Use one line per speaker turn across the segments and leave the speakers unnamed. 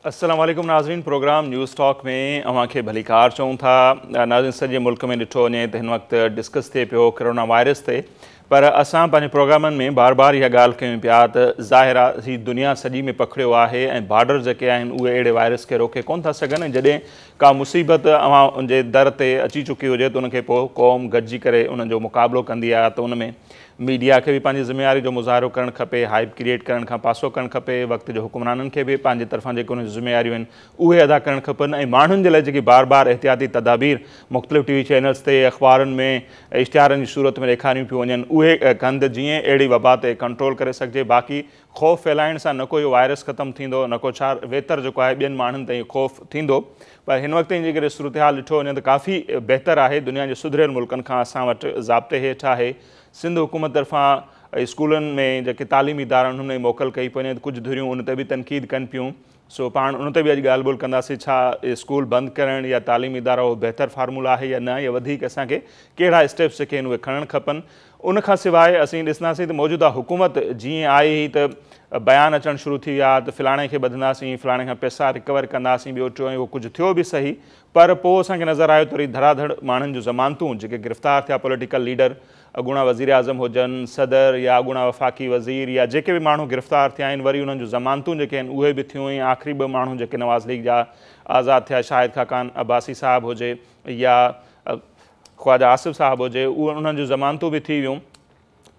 السلام عليڪم ناظرين پروگرام نيوز ٽاڪ ۾ اوهان کي ڀليڪار چئون ٿا. ناظرين سڄي ملڪ ۾ ڏٺو وڃي ته هن وقت ڊسڪس ٿئي پيو ڪرونا وائرس تي، پر اسان پنهنجي پروگرامن ۾ بار بار اها ڳالهه ڪيون پيا ته ظاهر آهي هي دنيا سڄي ۾ پکڙيو آهي ۽ بارڊر جيڪي آهن اهي اهڙي وائرس کي روڪي ڪونه ٿا سگهن ۽ جڏهن ڪا مصيبت اوهان جي در تي اچي چڪي هجي ته ان کي پوء قوم گڏجي ڪري ان جو مقابلو ڪندي آهي ته ان ۾ ميڊيا کي به پنهنجي ذميواري جو مظاهرو ڪرڻ کپي، هائپ ڪريئيٽ ڪرڻ کان پاسو ڪرڻ کپي، وقت جي حڪمرانن کي به پنهنجي طرفان جيڪي انهن جون ذميواريون آهن اهي ادا ڪرڻ کپن ۽ ماڻهن جي لاء جيڪي بار بار احتياطي تدابير مختلف ٽي وي چينلز تي اخبارن ۾ اشتهارن جي صورت ۾ ڏيکاريون پيون وڃن اهي ڪن ته جيئن اهڙي وبا تي ڪنٽرول ڪري سگهجي. باقي خوف ڦهلائڻ سان نه ڪو اهو وائرس ختم ٿيندو نه ڪو ڇا ويتر جيڪو آهي ٻين ماڻهن تائين خوف ٿيندو. پر هن وقت تائين جيڪڏهن صورتحال ڏٺو وڃي ته ڪافي بهتر آهي، دنيا جي سڌريل ملڪن کان اسان وٽ ضابطي هيٺ آهي. سنڌ حڪومت طرفان اسڪولن ۾ جيڪي تعليمي ادارا آهن انهن ۾ موڪل ڪئي پئي وڃي ته ڪجهه ڌريون ان تي به تنقيد ڪن پيون، سو پاڻ ان تي به اڄ ڳالهه ٻولهه ڪنداسين ڇا اسڪول بند ڪرڻ يا تعليمي ادارا اهو بهتر فارمولا آهي يا نه، يا وڌيڪ اسان کي ڪهڙا اسٽيپس جيڪي آهن اهي کڻڻ کپن. ان کان سواء اسين ڏسنداسين ته موجوده حڪومت جيئن آئي هئي ته بيان اچڻ شروع ٿي ويا ته فلاڻي کي ٻڌنداسين، فلاڻي کان پئسا رڪور ڪنداسين، ٻيو ٽيون اهو ڪجهه ٿيو به صحيح، پر پوء اسان کي نظر آيو ته وري ڌڙا ڌڙ ماڻهن جون ضمانتون جيڪي گرفتار ٿيا پوليٽيڪل ليڊر اڳوڻا وزيراعظم هجن، صدر يا اڳوڻا وفاقي وزير يا جيڪي به ماڻهو گرفتار ٿيا آهن وري انهن جون ضمانتون جيڪي آهن اهي به ٿيون ۽ آخري ٻه ماڻهو جيڪي نواز ليگ جا آزاد ٿيا شاهد خاقان عباسي صاحب هجي يا خواجه آصف صاحب هجي انهن جون ضمانتون به ٿي ويون.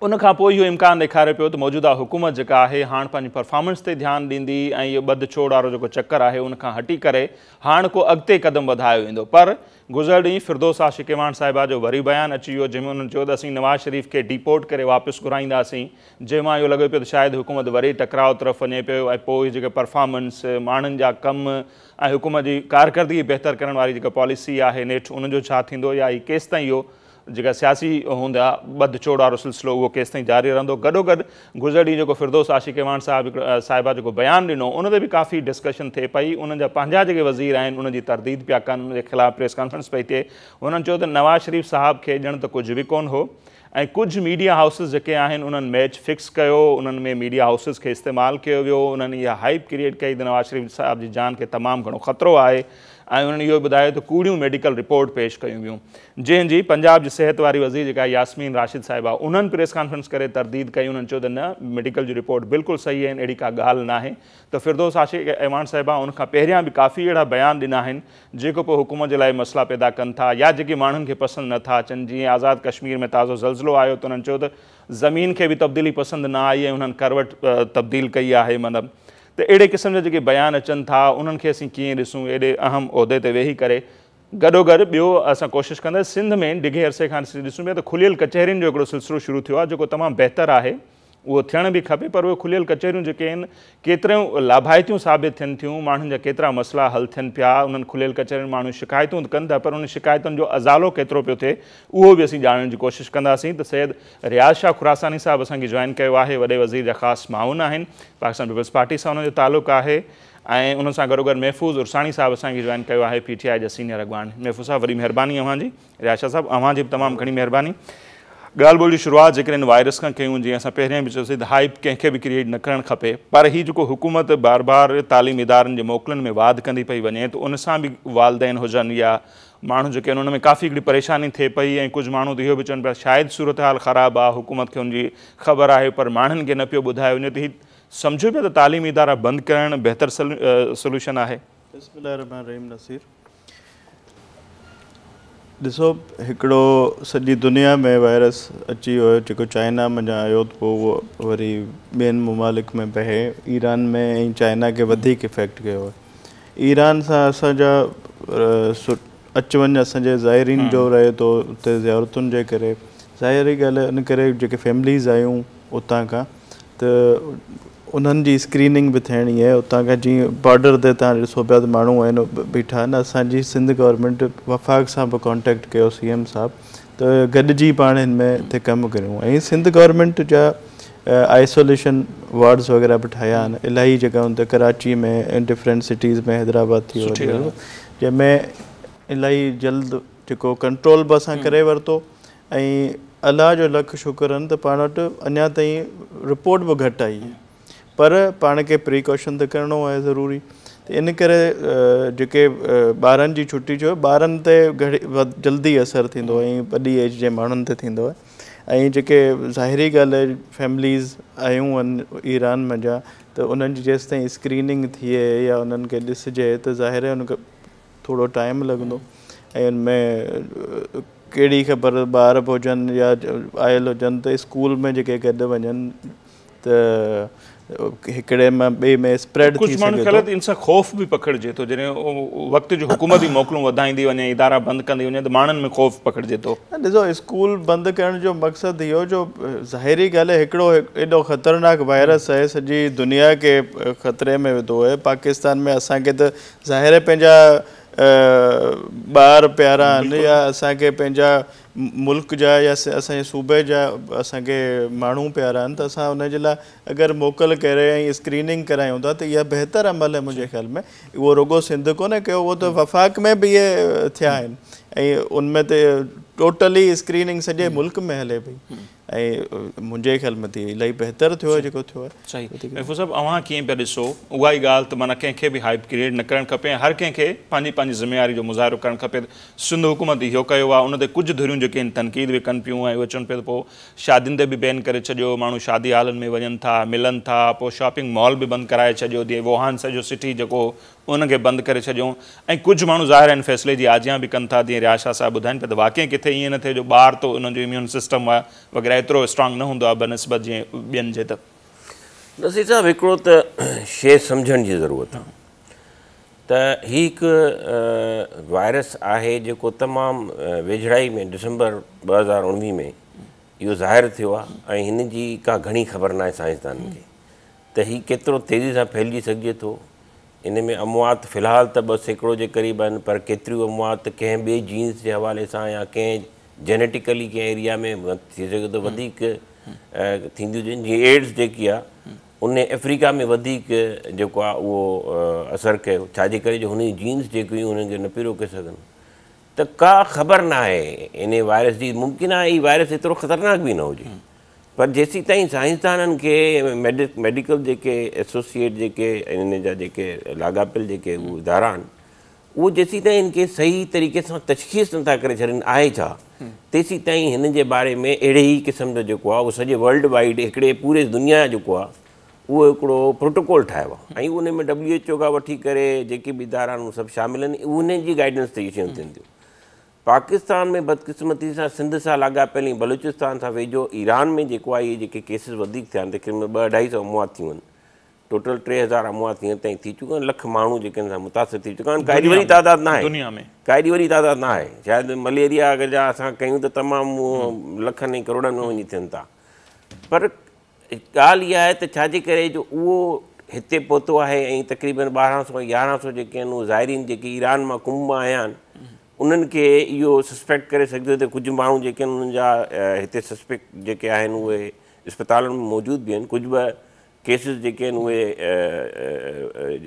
ان کان پوء اهو امڪان ڏيکاريو پيو ته موجوده حڪومت جيڪا آهي هاڻ پنهنجي پرفارمنس تي ڌيان ڏيندي ۽ اهو ٻڌ ڇوڙ وارو جيڪو چڪر آهي ان کان هٽي ڪري هاڻ ڪو اڳتي قدم وڌايو ويندو. پر گذريل ڏينهن فردوس عاشق اعواڻ صاحبه جو وري بيان اچي ويو جنهن ۾ انهن چيو ته اسين نواز شريف کي ڊيپورٽ ڪري واپس گهرائينداسين جنهن مان اهو لڳي پيو ته شايد حڪومت وري ٽڪراء طرف وڃي پيو ۽ پوء جيڪي پرفارمنس ماڻهن جا ڪم ۽ حڪومت جي ڪارڪردگي بهتر ڪرڻ واري جيڪا پاليسي آهي نيٺ ان جو ڇا ٿيندو يا هي ڪيستائين اهو جيڪا سياسي هوندا ٻڌ ڇوڙ وارو سلسلو اهو ڪيستائين جاري رهندو. گڏوگڏ گذريل ڏينهن جيڪو فردوس عاشق اعواڻ صاحب صاحبه جيڪو بيان ڏنو ان تي به ڪافي ڊسڪشن ٿئي پئي انهن جا پنهنجا جيڪي وزير آهن ان جي ترديد پيا ڪن ان جي خلاف پريس ڪانفرنس پئي ٿئي انهن چيو ته نواز شريف صاحب کي ڄڻ ته ڪجهه به ڪونه هو ۽ ڪجهه ميڊيا هائوسز جيڪي آهن انهن ميچ فڪس ڪيو انهن ۾ ميڊيا هائوسز کي استعمال ڪيو ويو انهن اها هائپ ڪريئيٽ ڪئي ته نواز شريف صاحب جي جان کي تمام گهڻو خطرو آهي ۽ انهن اهو ٻڌايو ته ڪوڙيون ميڊيڪل رپورٽ پيش ڪيون ويون جنهن جي پنجاب جي صحت واري وزير جيڪا ياسمين راشد صاحبه انهن پريس ڪانفرنس ڪري ترديد ڪئي انهن چيو ته نه ميڊيڪل جون رپورٽ بلڪل صحيح آهن اهڙي ڪا ڳالهه ناهي ته فردوس عاشق اعواڻ صاحبه ان کان پهريان به ڪافي اهڙا بيان ڏنا آهن جيڪو پوء حڪومت جي لاء مسئلا پيدا ڪن ٿا يا جيڪي ماڻهن کي پسند نه ٿا اچن جيئن آزاد ڪشمير ۾ تازو زلزلو آيو ته انهن چيو ته زمين کي به تبديلي پسند نه آئي ۽ انهن ڪروٽ تبديل ڪئي آهي مطلب ته اهڙي قسم جا جيڪي بيان اچن ٿا انهن کي اسين ڪيئن ڏسون ايڏي اهم عهدي تي ويهي ڪري. گڏوگڏ ٻيو اسان ڪوشش ڪنداسين سنڌ ۾ ڊگهي عرصي کان اسين ڏسون پيا ته کليل ڪچهرين جو هڪڙو سلسلو شروع ٿيو آهي جيڪو تمام بهتر آهي اهو ٿيڻ به کپي پر اهي کليل ڪچهريون جيڪي آهن ڪيتريون لاڀائتيون ثابت ٿين ٿيون ماڻهن جا ڪيترا مسئلا حل ٿين پيا انهن کليل ڪچهرين ماڻهو شڪايتون ته ڪن ٿا پر انهن شڪايتن جو ازالو ڪيترو پيو ٿئي اهو به اسين ڄاڻڻ جي ڪوشش ڪنداسين ته سيد رياض شاهه خراساني صاحب اسان کي جوائن ڪيو آهي، وڏي وزير جا خاص معاون آهن، پاڪستان پيپلز پارٽي سان انهن جو تعلق آهي ۽ ان سان گڏوگڏ محفوظ عرساڻي صاحب اسان کي جوائن ڪيو آهي، پي ٽي آء جا سينيئر اڳواڻ. محفوظ صاحب وڏي مهرباني اوهان جي. رياض شاهه صاحب اوهان جي به تمام گهڻي مهرباني. ڳالهه ٻولهه جي شروعات جيڪڏهن هن وائرس کان ڪيون جيئن اسان پهريان به چيوسين ته هائپ ڪنهن کي به ڪريئيٽ نه ڪرڻ کپي پر هي جيڪو حڪومت بار بار تعليمي ادارن جي موڪلن ۾ واڌ ڪندي پئي وڃي ته ان سان به والدين هجن يا ماڻهو جيڪي آهن ان ۾ ڪافي هڪڙي پريشاني ٿئي پئي ۽ ڪجهه ماڻهو ته اهو به چون پيا شايد صورتحال خراب آهي حڪومت کي ان جي خبر آهي پر ماڻهن کي نه پيو ٻڌايو وڃي ته هي سمجهو پيا ته تعليمي ادارا بند ڪرڻ بهتر سوليوشن آهي.
بسم الله الرحمٰن الرحيم نصير ڏسو هڪڙو سڄي دنيا ۾ وائرس اچي ويو جيڪو چائنا منجهان آيو ته پوء اهو وري ٻين ممالڪ ۾ پهي ايران ۾ ۽ چائنا کي وڌيڪ افيڪٽ ڪيو ايران سان اسان جا اچ وڃ اسان جي زائرين جو رهي ٿو اتي زيارتن جي ڪري ظاهري ڳالهه آهي ان ڪري جيڪي فيمليز آيون اتان کان ته انهن جي اسڪريننگ به ٿيڻي آهي اتان کان جيئن بارڊر تي توهان ڏسو پيا ته ماڻهو آهن بيٺا آهن اسان جي سنڌ گورنمينٽ وفاق سان به ڪانٽيڪٽ ڪيو سي ايم صاحب ته گڏجي پاڻ هن ۾ هتي ڪم ڪريون ۽ سنڌ گورنمينٽ جا آئسوليشن وارڊز وغيره به ٺاهيا آهن الاهي جڳهن تي ڪراچي ۾ ۽ ڊفرنٽ سٽيز ۾ حيدرآباد ٿي ويو جنهن ۾ الاهي جلد جيڪو ڪنٽرول به اسان ڪري ورتو ۽ الله جو لک شڪر آهن ته پاڻ وٽ اڃا تائين رپورٽ به گهٽ آئي آهي پر پاڻ کي پريڪاشن ته ڪرڻو آهي ضروري ته ته ان ڪري جيڪي ٻارن جي ڇٽي جو ٻارن تي گهڻي جلدي اثر ٿيندو ۽ وڏي ايج جي ماڻهن تي ٿيندو آهي ۽ جيڪي ظاهري ڳالهه آهي فيمليز آيون آهن ايران منجهان ته انهن جي جيستائين اسڪريننگ ٿئي يا انهن کي ڏسجي ته ظاهر آهي ان کي ٿورو ٽائيم لڳندو ۽ ان ۾ ڪهڙي خبر ٻار به هجن يا آيل هجن ته اسڪول ۾ جيڪي گڏ وڃن ته هڪڙي مان ٻئي ۾ اسپريڊ ٿي
ڪجهه ماڻهن
سگهي
خيال
ٿو.
ته ان سان خوف به پکڙجي ٿو، جڏهن وقت جو حڪومت ئي موڪلون وڌائيندي وڃي، ادارا بند ڪندي وڃي ته ماڻهن ۾ خوف پکڙجي ٿو.
نه ڏسو اسڪول بند ڪرڻ جو مقصد اهو جو ظاهري ڳالهه آهي هڪڙو ايڏو خطرناڪ وائرس آهي سڄي دنيا کي خطري ۾ وڌو آهي، پاڪستان ۾ اسان کي ته ظاهر آهي پنهنجا ٻار پيارا آهن يا اسان کي پنهنجا ملڪ جا يا اسان جي صوبي جا اسان کي ماڻهو پيارا آهن ته اسان ان جي لاء اگر موڪل ڪري ۽ اسڪريننگ ڪرايون ٿا ته اها بهتر عمل آهي. منهنجي خيال ۾ اهو رڳو سنڌ ڪونهي ڪيو، اهو ته وفاق ۾ به اهي ٿيا آهن ۽ ان ۾ ته ٽوٽلي اسڪريننگ سڄي ملڪ ۾ هلي پئي ۽ منهنجي خيال ۾ ته الاهي بهتر ٿيو آهي جيڪو ٿيو آهي.
صحيح محفوظ صاحب اوهان ڪيئن پيا ڏسو اها ئي ڳالهه ته معنيٰ ڪنهن کي به هائپ ڪريئيٽ نه ڪرڻ کپي ۽ هر ڪنهن کي پنهنجي پنهنجي ذميواري جو مظاهرو ڪرڻ کپي ته سنڌ حڪومت اهو ڪيو آهي ان تي ڪجهه ڌريون جيڪي آهن تنقيد به ڪن پيون ۽ اهي چون پيون ته پوء شادين تي به بين ڪري ڇڏيو، ماڻهو شادي هالن ۾ وڃن ٿا، ملن ٿا، پوء شاپنگ مال به بند ڪرائي ڇڏيو، جيئن ووهان سڄو سٽي جيڪو هو ان کي بند ڪري ڇڏيو ۽ ڪجهه ماڻهو ظاهر آهن فيصلي جي آجيان به ڪن ٿا، جيئن رياض شاهه صاحب ٻڌائين پيا ته واقعي ڪٿي ائين نه ٿئي جو ٻار ته انهن جو اميون سسٽم وغيره ايترو اسٽرانگ نه هوندو آهي بنسبت جيئن ٻين جي ته.
نصير صاحب هڪڙو ته شيء سمجهڻ جي ضرورت آهي ته هي هڪ وائرس آهي جيڪو تمام ويجهڙائي ۾ ڊسمبر 2019 ۾ اهو ظاهر ٿيو آهي ۽ هن جي ڪا گهڻي خبر ناهي سائنسدانن کي ته هي ڪيترو تيزي سان ڦهلجي سگهجي ٿو. ان ۾ اموات في الحال ته 2% جي قريب آهن پر ڪيتريون اموات ڪنهن ٻئي جينز جي حوالي سان يا ڪنهن جينيٽيڪلي ڪنهن ايريا ۾ ٿي سگهي ٿو وڌيڪ ٿينديون هجن. جيئن ايڊز جيڪي آهي ان افريقا ۾ وڌيڪ جيڪو آهي اهو اثر ڪيو، ڇا جي ڪري جو هن جون جينز جيڪي هيون انهن کي نه پيون روڪي سگهن. ته ڪا خبر ناهي ان وائرس جي، ممڪن آهي هي وائرس ايترو خطرناڪ به نه هجي پر جيسيتائين سائنسدانن کي ميڊيڪل جيڪي ايسوسيئيٽ جيڪي ان جا جيڪي لاڳاپيل جيڪي هو ادارا آهن اهو جيسيتائين هن کي صحيح طريقي سان تشخيص نٿا ڪري ڇڏين آهي ڇا تيسيتائين هن جي باري ۾ اهڙي ئي قسم جو جيڪو آهي اهو سڄي ورلڊ وائيڊ هڪڙي پوري دنيا جيڪو آهي اهو هڪڙو پروٽوڪول ٺاهيو آهي ۽ ان ۾ ڊبليو ايڇ او کان وٺي ڪري جيڪي به ادارا آهن اهي سڀ شامل آهن انهن جي گائيڊنس تي اهي شيون ٿين ٿيون. پاڪستان ۾ بدقسمتي سان سنڌ سان لاڳاپيل ۽ بلوچستان سان ويجهو ايران ۾ جيڪو آهي اهي جيڪي ڪيسز وڌيڪ ٿيا آهن تقريبن ٻه اڍائي سئو اموات ٿيون آهن ٽوٽل 3000 اموات هينئر تائين ٿي چڪيون آهن لک ماڻهو جيڪي ان سان متاثر ٿي چڪا آهن ڪا ايڏي وڏي تعداد ناهي
دنيا ۾
ڪا ايڏي وڏي تعداد ناهي شايد مليريا اگر جا اسان ڪيون ته تمام لکن ۽ ڪروڙن ۾ وڃي ٿين ٿا پر ڳالهه اها آهي ته ڇا جي ڪري جو اهو هتي پهتو آهي ۽ تقريبن 1200 1100 جيڪي آهن اهي زائرين جيڪي ايران مان قم مان آيا آهن انهن کي اهو سسپيڪٽ ڪري سگهجي ٿو ته ڪجهه ماڻهو جيڪي آهن انهن جا هتي سسپيڪٽ جيڪي آهن اهي اسپتالن ۾ موجود به آهن ڪجهه به ڪيسز جيڪي آهن اهي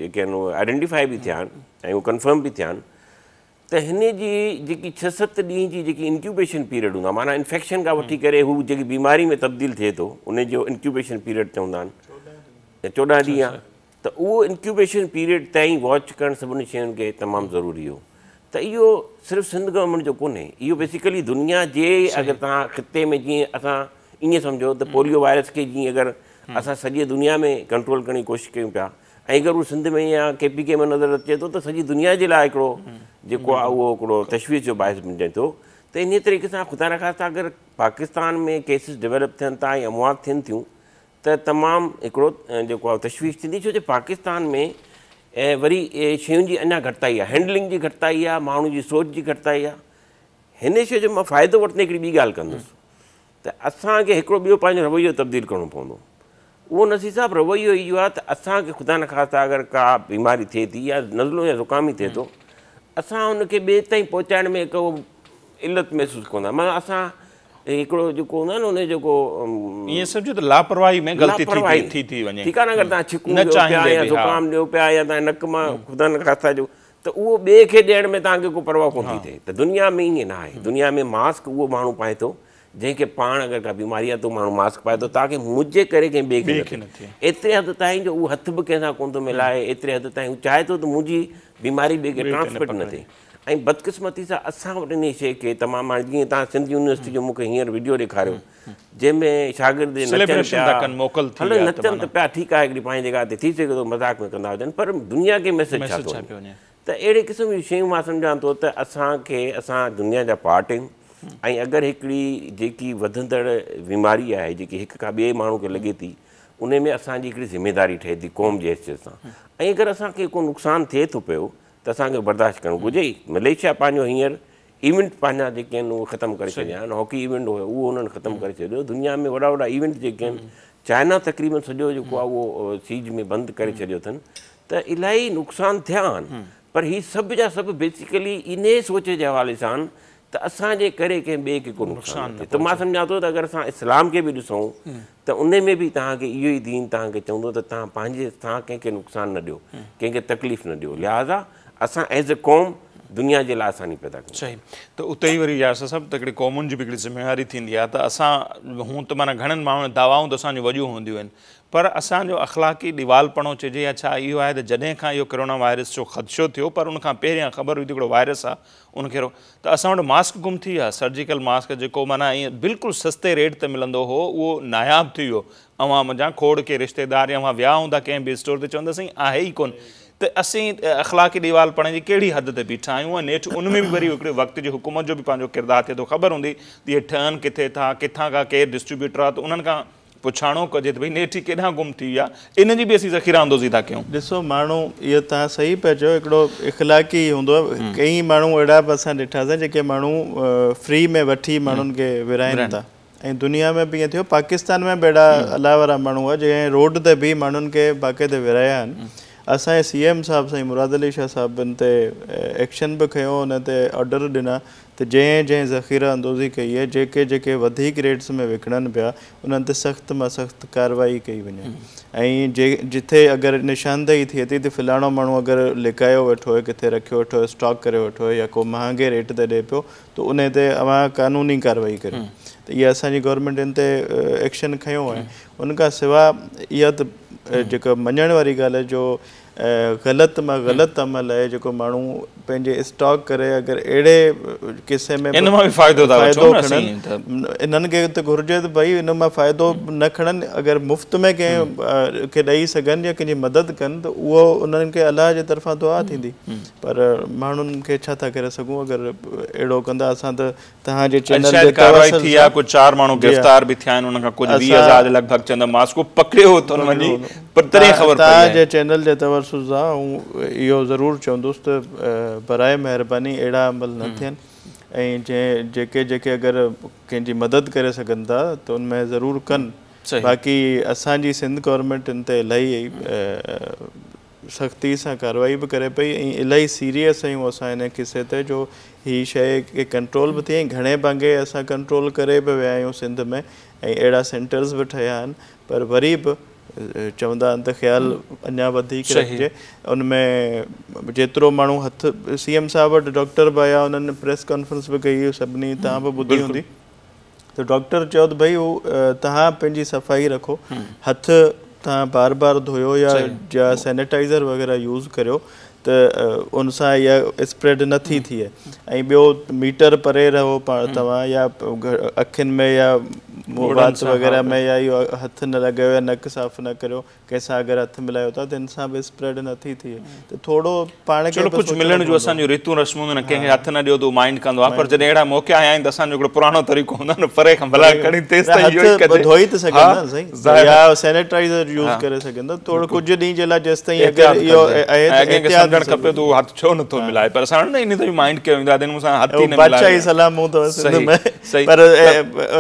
جيڪي آهن اهي آئيڊينٽيفائي به ٿيا آهن ۽ اهي ڪنفرم به ٿيا آهن ته هن جي جيڪي ڇهه ست ڏينهن جي جيڪي انڪيوبيشن پيريڊ هوندو آهي معنيٰ انفيڪشن کان وٺي ڪري هو جيڪي بيماري ۾ تبديل ٿئي ٿو ان جو انڪيوبيشن پيريڊ چوندا آهن 14 ڏينهن آهي ته اهو انڪيوبيشن پيريڊ تائين واچ ڪرڻ سڀني شين کي تمام ضروري هو ته اهو صرف سنڌ گورنمينٽ جو ڪونهي اهو بيسيڪلي دنيا جي اگر توهان خطي ۾ جيئن اسان ائين سمجهو ته پوليو وائرس کي جيئن اگر اسان سڄي دنيا ۾ ڪنٽرول ڪرڻ جي ڪوشش ڪيون پيا ۽ اگر هو سنڌ ۾ يا ڪي پي ڪي ۾ نظر اچي ٿو ته سڄي دنيا جي لاء هڪڙو جيڪو آهي اهو هڪڙو تشويش جو باعث بڻجي ٿو ته انهي طريقي سان خدا نخواسته اگر پاڪستان ۾ ڪيسز ڊيولپ ٿين ٿا ۽ اموات ٿين ٿيون ته تمام هڪڙو جيڪو آهي تشويش ٿيندي ڇو جو پاڪستان ۾ وري شين جي اڃا گهٽتائي آهي هينڊلنگ جي گهٽتائي آهي ماڻهو جي سوچ جي گهٽتائي آهي هن شيء جو مان فائدو وٺندي هڪڙي ٻي ڳالهه ڪندس ته اسان کي هڪڙو ٻيو پنهنجو رويو تبديل ڪرڻو پوندو. اهو نصير صاحب رويو اهو آهي ته اسان کي خدا نخواسته اگر ڪا بيماري ٿئي ٿي يا نزلو يا زڪام ئي ٿئي ٿو اسان ان کي ٻئي تائين پهچائڻ ۾ هڪ علت محسوس ڪندا آهيون معنيٰ اسان هڪڙو جيڪو هوندو آهي نه ان جيڪو
ائين سمجهو ته لاپرواهي ۾ غلطي ٿي ٿي وڃي
ٺيڪ آهي نه اگر توهان ڇڪون ڏيو پيا يا زڪام ڏيو پيا يا توهان نڪ مان خدا نخواسته جو ته اهو ٻئي کي ڏيڻ ۾ توهان کي ڪو پرواهه ڪونه ٿي ٿئي ته دنيا ۾ ائين نه آهي دنيا ۾ ماسڪ اهو ماڻهو پائي ٿو جنهن کي پاڻ اگر ڪا بيماري آهي ته ماڻهو ماسڪ پائي ٿو تاڪه منهنجي ڪري ڪنهن ٻئي کي نه ٿئي. ايتري حد تائين جو اهو هٿ به ڪنهن سان ڪونه ٿو ملائي، ايتري حد تائين هو چاهي ٿو ته منهنجي بيماري ٻئي کي ٽرانسمٽ نه ٿئي. ۽ بدقسمتي سان اسان وٽ انهي شيء کي تمام هاڻي جيئن توهان سنڌ يونيورسٽي جو مون کي هينئر وڊيو ڏيکاريو جنهن ۾ شاگرد نچن پيا، هلو نچن ته پيا ٺيڪ آهي هڪڙي پنهنجي جڳهه تي ٿي سگهي ٿو مذاق ۾ ڪندا هجن پر دنيا کي ميسيج ڇا ٿو وڃي؟ ته اهڙي قسم جون شيون مان سمجهان ٿو ته اسان کي اسان دنيا جا پارٽ آهيون ۽ اگر هڪڙي جيڪي وڌندڙ بيماري آهي جيڪي هڪ کان ٻئي ماڻهو کي لڳي ٿي ان ۾ اسان جي هڪڙي ذميداري ٺهي ٿي قوم جي حيثيت سان ۽ اگر اسان کي ڪو نقصان ٿئي ٿو پيو ته اسان کي برداشت ڪرڻ گهرجي. ملائيشيا پنهنجو هينئر ايونٽ پنهنجا جيڪي آهن اهي ختم ڪري ڇڏيا آهن، هاڪي ايونٽ هيو اهو انهن ختم ڪري ڇڏيو، دنيا ۾ وڏا وڏا ايونٽ جيڪي آهن چائنا تقريبن سڄو جيڪو آهي اهو سيج ۾ بند ڪري ڇڏيو اٿن ته الاهي نقصان ٿيا آهن پر هي سڀ جا سڀ بيسيڪلي انهي سوچ جي حوالي سان ته اسان جي ڪري ڪنهن ٻئي کي ڪو نقصان نه ٿئي ته مان سمجهان ٿو ته اگر اسان اسلام کي به ڏسون ته انهي ۾ به توهان کي اهو ئي دين توهان کي چوندو ته توهان پنهنجي سان ڪنهن کي نقصان نه ڏيو ڪنهن کي تڪليف نه ڏيو لهٰذا اسان ايز اي قوم دنيا جي لاء آساني پيدا ڪيون.
صحيح ته اتي ئي وري ياسر صاحب ته هڪڙي قومن جي به هڪڙي ذميواري ٿيندي آهي ته اسان هون ته معنيٰ گهڻن ماڻهن جون دعوائون ته اسان جون وڏيون هونديون آهن پر اسان جو اخلاقي ڏيوالپڻو چئجي يا ڇا اهو آهي ته جڏهن کان اهو ڪرونا وائرس جو خدشو ٿيو پر ان کان پهريان خبر هئي ته هڪڙو وائرس آهي ان کي ته اسان وٽ ماسڪ گم ٿي ويا سرجيڪل ماسڪ جيڪو معنيٰ ائين بلڪل سستي ريٽ تي ملندو هو اهو ناياب ٿي ويو اوهان منجهان کوڙ ڪي رشتيدار يا اوهان ويا هوندا ڪنهن به اسٽور تي چوندا سائين آهي ئي ڪونه ته اسين اخلاقي ڏيوالپڻي جي ڪهڙي حد تي بيٺا آهيون ۽ نيٺ ان ۾ به وري هڪڙي وقت جي حڪومت جو به پنهنجو ڪردار ٿئي ٿو خبر هوندي ته اهي ٺهن ڪٿي ٿا ڪٿان کان ڪير ڊسٽريبيوٽر آهي ته انهن کان پڇاڻو ڪجي ته ڀئي نيٺ هي ڪيڏانهن گم ٿي ويا، ان جي به اسين ذخيره اندوزي ٿا ڪيون.
ڏسو ماڻهو اهو توهان صحيح پيا چئو هڪڙو اخلاقي هوندو آهي ڪئين ماڻهو اهڙا به اسان ڏٺاسين جيڪي ماڻهو فري ۾ وٺي ماڻهن کي ورهائن ٿا ۽ دنيا ۾ به ائين ٿيو پاڪستان ۾ به اهڙا الله وارا ماڻهو هئا جنهن روڊ تي بيهي ماڻهن کي باقاعده ورهايا آهن اسان جي سي ايم صاحب سائين مراد علي شاهه صاحب ان تي ايڪشن به کنيو ان تي آرڊر ڏنا ته جنهن جنهن ذخيره اندوزي ڪئي آهي، جيڪي جيڪي وڌيڪ ريٽس ۾ وڪڻن پيا، انهن تي سخت مان سخت ڪارروائي ڪئي وڃي ۽ جي جٿي اگر نشاندهي ٿئي ٿي ته فلاڻو ماڻهو اگر لڪايو ويٺو آهي، ڪٿي رکيو ويٺو آهي، اسٽاڪ ڪريو ويٺو آهي يا ڪو مهانگي ريٽ تي ڏئي پيو ته انهي تي اوهان قانوني ڪارروائي ڪريو ته اها اسان جي گورنمينٽ ان تي ايڪشن کنيو آهي. ان کان سواء اها ته جيڪا مڃڻ واري ڳالهه آهي جو غلط مان غلط عمل آهي جيڪو ماڻهو پنهنجي اسٽاڪ ڪري اگر اهڙي قصي ۾
ان مان به فائدو ٿا
وٺون کڻن انهن کي ته گهرجي ته ڀئي ان مان فائدو نه کڻن اگر مفت ۾ ڪنهن کي ڏئي سگهن يا ڪنهن جي مدد ڪن ته اهو انهن کي الله جي طرفان دعا ٿيندي پر ماڻهن کي ڇا ٿا ڪري سگهون اگر اهڙو ڪندا اسان ته توهان جي
چينل جي شايد ڪارروائي ٿي آهي ڪجهه چار ماڻهو گرفتار به ٿيا آهن انهن کان ڪجهه 20 هزار جي لڳ ڀڳ چوندا ماسڪ پڪڙيو اٿن وڃي پر تڏهن خبر پئي آهي.
توهان جي چينل جي توسط سان آئون اهو ضرور چوندس ته برائي مهرباني اهڙا عمل نه ٿين ۽ جنهن جيڪي جيڪي اگر ڪنهن جي مدد ڪري سگهن ٿا ته ان ۾ ضرور ڪن باقي اسان جي سنڌ گورنمينٽ ان تي الاهي سختي سان ڪارروائي به ڪري پئي ۽ الاهي سيريس آهيون اسان ان قصي تي جو هي شيء کي ڪنٽرول به ٿئي ۽ گهڻي ڀاڱي اسان ڪنٽرول ڪري به ويا آهيون سنڌ ۾ ۽ اهڙا سينٽرز به ٺهيا آهن پر وري به چوندا آهن ته خيال اڃا وڌيڪ رکجي ان ۾ جيترو ماڻهو هٿ سي ايم صاحب وٽ ڊاڪٽر به آيا انهن پريس ڪانفرنس به ڪئي سڀني توهان به ٻڌي هوندي ته ڊاڪٽر چيو ته ڀئي هو توهان پنهنجي صفائي رکو هٿ توهان بار بار ڌويو يا يا سينيٽائزر وغيره يوز ڪريو ته ان سان اها اسپريڊ نه ٿي ٿئي ۽ ٻيو ميٽر پري رهو پاڻ توهان يا اکين ۾ يا وات وغيره ۾ يا اهو هٿ نه لڳايو يا نڪ صاف نه ڪريو ڪنهن سان اگر هٿ ملايو ٿا ته ان سان به اسپريڊ نه ٿي ٿئي ته ٿورو پاڻ کي
چلو ڪجهه ملڻ جون اسان جون ريتون رسمون هونديون آهن ڪنهن کي هٿ نه ڏيو ته هو مائنڊ ڪندو آهي پر جڏهن اهڙا موقعا آيا آهن ته اسان جو هڪڙو پراڻو طريقو هوندو آهي نه پري کان ڀلا کڻي تيستائين اهو ئي ڪجي
هٿ ڌوئي ته سگهن نه سائين يا سينيٽائزر يوز ڪري سگهن ٿا ٿورو ڪجهه ڏينهن جي لاء جيستائين اگر اهو
آهي ته اڳئين کي سمجهڻ کپي ته هو هٿ ڇو نه ٿو ملائي پر اسان نه انهي تي به مائنڊ ڪيو ويندو آهي ته هن مون سان هٿ ئي نه ملايو
بادشاهي سلام هوندو سنڌ ۾ پر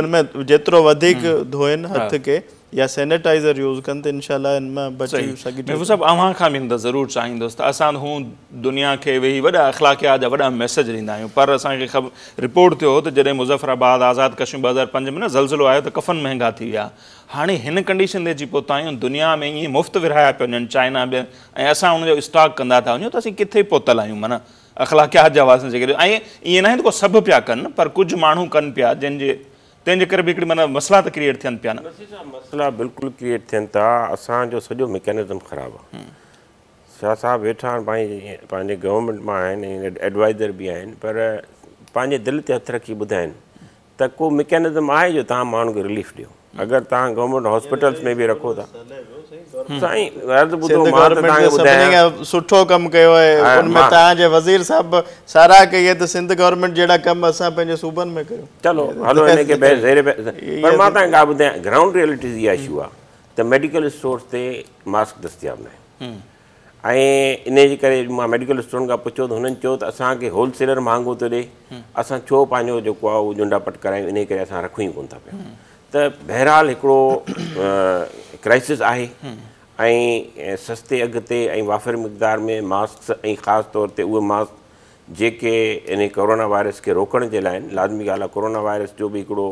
ان ۾ جيترو وڌيڪ ڌوئن هٿ کي يا سينيٽائزر يوز ڪن ته انشاء الله ان مان بچي سگهجي ٿو.
محبوب صاحب اوهان کان به ضرور چاهيندس ته اسان هون دنيا کي ويهي وڏا اخلاقيات جا وڏا ميسيج ڏيندا آهيون پر اسان کي خبر رپورٽ ٿيو هو ته جڏهن مظفر آباد آزاد ڪشمير 2005 ۾ نه زلزلو آيو ته ڪفن مهنگا ٿي ويا هاڻي هن ڪنڊيشن تي اچي پهتا آهيون دنيا ۾ ائين مفت ورهايا پيا وڃن چائنا ٻين ۽ اسان ان جو اسٽاڪ ڪندا ٿا وڃون ته اسين ڪٿي پهتل آهيون معنيٰ اخلاقيات جا واسطي جيڪڏهن ۽ ائين ناهي ته ڪو سڀ پيا ڪن پر ڪجهه ماڻهو ڪن پيا جن جي تنهن جي ڪري به هڪڙي معنيٰ مسئلا ته ڪريئيٽ ٿين پيا نه.
مسئلا بلڪل ڪريئيٽ ٿين ٿا، اسان جو سڄو ميڪانزم خراب آهي. شاهه صاحب ويٺا آهن پنهنجي گورنمينٽ مان آهن ۽ ايڊوائزر به آهن، پر پنهنجي دل تي هٿ رکي ٻڌائين ته ڪو ميڪانزم آهي جو توهان ماڻهن کي رليف ڏيو؟ اگر توهان گورنمينٽ هاسپيٽلس ۾ به رکو ٿا سائين عرض ٻڌو، مان ته توهان کي ٻڌايان
سٺو ڪم ڪيو آهي، ان ۾ توهان جي وزير صاحب ساراهه ڪئي آهي ته سنڌ گورنمينٽ جهڙا ڪم اسان پنهنجي صوبن ۾ ڪيون.
چلو هلو هن کي زير پر مان توهان کي ڳالهه ٻڌايان، گرائونڊ ريئلٽيز اها اشو آهي ته ميڊيڪل اسٽورس تي ماسڪ دستياب نه آهن ۽ ان جي ڪري مان ميڊيڪل اسٽورن کان پڇيو ته هنن چيو ته اسان کي هول سيلر مهانگو ٿو ڏئي، اسان ڇو پنهنجو جيڪو آهي اهو ڄنڊا پٽ ڪرايون، ان ڪري اسان رکون ئي ڪونه ٿا پيا. ته بهرحال هڪڙو ڪرائسس آهي ۽ سستي اگهه تي ۽ وافر مقدار ۾ ماسڪس ۽ خاص طور تي اهي ماسڪ جيڪي ان ڪورونا وائرس کي روڪڻ جي لاء آهن. لازمي ڳالهه آهي ڪورونا وائرس جو به هڪڙو